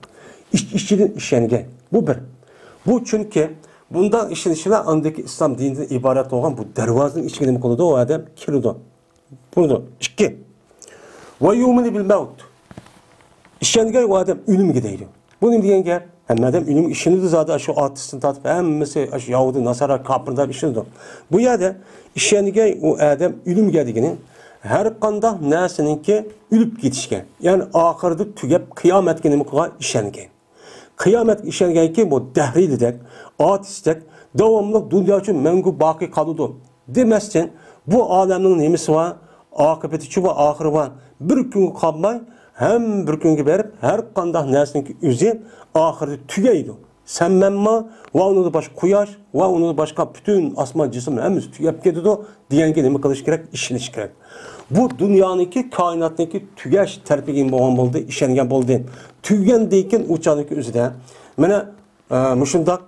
ئىچ-، ئىچىدىن ئىشەنگەن. بۇ بىر. بۇ چۈنكى بۇنداق ئىشىنىش بىلەن ئاندىكى ئىسلام دىنىدىن ئىبارەت بولغان بۇ دەرۋازىنىڭ ئىچىگە نېمە قىلىدۇ؟ ئۇ ئادەم كىرىدۇ. بولىدۇ. ئىككى. ۋە يۇمىنۇ بىل مەۋت. ئىشەنگەن ئۇ ئادەم ئۆلۈمگە دەيدۇ. بۇ نېمە دېگەن گەپ؟ ھەممە ئادەم ئۆلۈمگە ئىشىنىدۇ زادى، شۇ ئاتېستتىن تارتىپ ھەممىسى شۇ يەھۇدىي، ناسارا، كاپىر دەپ ئىشىنىدۇ. بۇ يەردە ئىشەنگەن ئۇ ئادەم ئۆلۈمگە دېگىنى ھەر قانداق نەرسىنىڭكى ئۆلۈپ كېتىشكە، يەنى ئاخىرىدا تۈگەپ قىيامەتكە نېمە قىلغان؟ ئىشەنگەن. قىيامەتكە ئىشەنگەنكى بۇ دەھرىيلىدەك، ئاتېستتەك داۋاملىق دۇنيا ئۈچۈن مەڭگۈ باقىي قالىدۇ دېمەستىن، بۇ ئالەمنىڭ نېمىسى بار؟ ئاقىۋىتىچۇ بار، ئاخىرى بار. بىر كۈنگە قالماي، ھەم بىر كۈنگە بېرىپ، ھەر قانداق نەرسىنىڭكى ئۆزى ئاخىرىدا تۈگەيدۇ. سەن مەنمۇ ۋە ئۇنىڭدىن باشقا قۇياش ۋە ئۇنىڭدىن باشقا پۈتۈن ئاسمان جىسىم ھەممىسى تۈگەپ كېتىدۇ دېگەنگە نېمە قىلىش كېرەك؟ ئىشىنىش كېرەك. بۇ دۇنيانىڭكى، كائىناتنىڭكى تۈگەش تەرىپىگە بولغان بولدى، ئىشەنگەن بولدى. تۈگىگەندىن كېيىن ئۇ چاغنىڭكى ئۆزىدە، مانا، ئە، مۇشۇنداق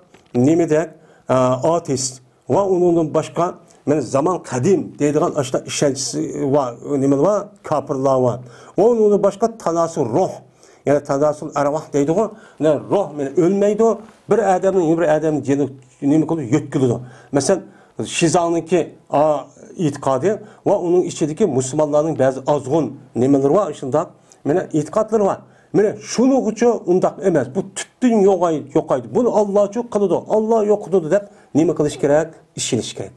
نېمىدەك، ئە، ئاتېست ۋە ئۇنىڭدىن باشقا، مانا، زامان قەدىم دەيدىغان ئاشۇنداق ئىشەنچىسى ۋە نېمىلەر بار؟ كاپىرلار بار. ۋە ئۇنىڭدىن باشقا تاناسۇل روھ، يەنى تاناسۇل ئەرۋاھ دەيدىغۇ، مانا، روھ، مانا، ئۆلمەيدۇ. بىر ئادەمنىڭ يەنە بىر ئادەمنىڭ جېنى نېمە قىلىدۇ؟ يۆتكىلىدۇ. مەسىلەن، شىزاڭنىڭكى، ئا، ئېتىقادى ۋە ئۇنىڭ ئىچىدىكى مۇسۇلمانلارنىڭ بەزى ئازغۇن نېمىلىرى بار، شۇنداق، مانا، ئېتىقادلىرى بار. مانا شۇنىڭغىچۇ ئۇنداق ئەمەس. بۇ تۈپتىن يوقاي-، يوقايدۇ. بۇنى ئاللاچۇ قىلىدۇ، ئاللا يوقىتىدۇ دەپ نېمە قىلىش كېرەك؟ ئىشىنىش كېرەك.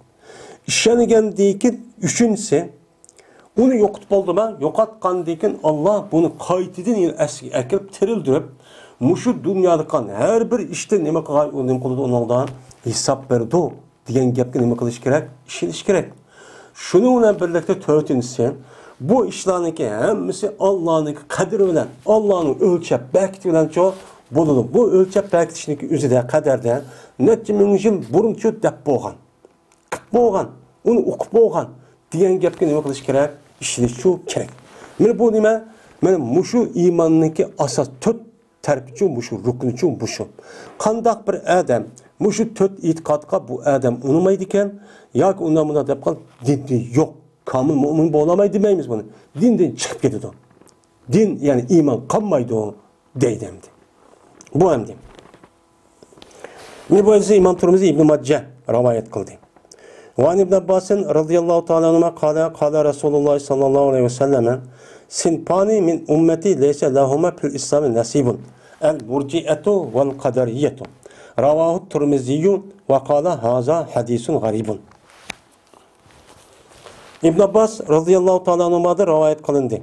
ئىشەنگەندىن كېيىن ئۈچىنچىسى، ئۇنى يوقىتىپ بولدىما؟ يوقاتقاندىن كېيىن ئاللا بۇنى قايتىدىن يەنە ئەسلىگە ئەكىرىپ، تىرىلدۈرۈپ، مۇشۇ دۇنيادا قىلغان ھەر بىر ئىشتا نېمە قىلغان، ئۇ نېمە قىلىدۇ ئۇنىڭدا؟ ھېساب بېرىدۇ دېگەن گەپكە نېمە قىلىش كېرەك؟ ئىشىنىش كېرەك. شۇنىڭ بىلەن بىرلىكتە تۆتىنچىسى، بۇ ئىشلارنىڭكى ھەممىسى ئاللانىڭكى قەدرى بىلەن، ئاللانىڭ ئۆلچەپ بەكىتى بىلەنچۇ بولىدۇ. بۇ ئۆلچەپ بەكىتىشنىڭكى ئۆزىدە، قەدەردە نەچچە مىڭ يىل بۇرۇنچۇ دەپ بولغان، قىپ بولغان، ئۇنى ئۇقۇپ بولغان دېگەن گەپكە نېمە قىلىش كېرەك؟ ئىشىنىشچۇ كېرەك. مانا بۇ نېمە؟ مانا مۇشۇ ئىماننىڭكى ئاساس تۆت تەرىپىچۇ مۇشۇ، رۇكنىچۇ مۇشۇ. قانداق بىر ئادەم مۇشۇ تۆت ئېتىقادقا بۇ ئادەم ئۇنىمايدىكەن، ياكى ئۇنداق مۇنداق دەپ قال، دىندىن يوق، كامىل مۆمىن بولالمايدۇ دېمەيمىز بۇنى. دىندىن چىقىپ كېتىدۇ. دىن، يەنى ئىمان قالمايدۇ دەيدۇ ئەمدى. بۇ ئەمدى. مانا بۇ ھەدىسنى ئىمام تۇرمۇزى، ئىبن ماجە رىۋايەت قىلدى. وعن ابن عباس رضي الله تعالى عنهما قال، قال رسول الله صلى الله عليه وسلم، صنفان من أمتي ليس لهما في الإسلام نصيب، المرجئة والقدرية. رواه الترمذي وقال، هذا حديث غريب. ئىبن ئابباس رازىياللاھۇ تائالا ئەنھۇمادىن رىۋايەت قىلىندى.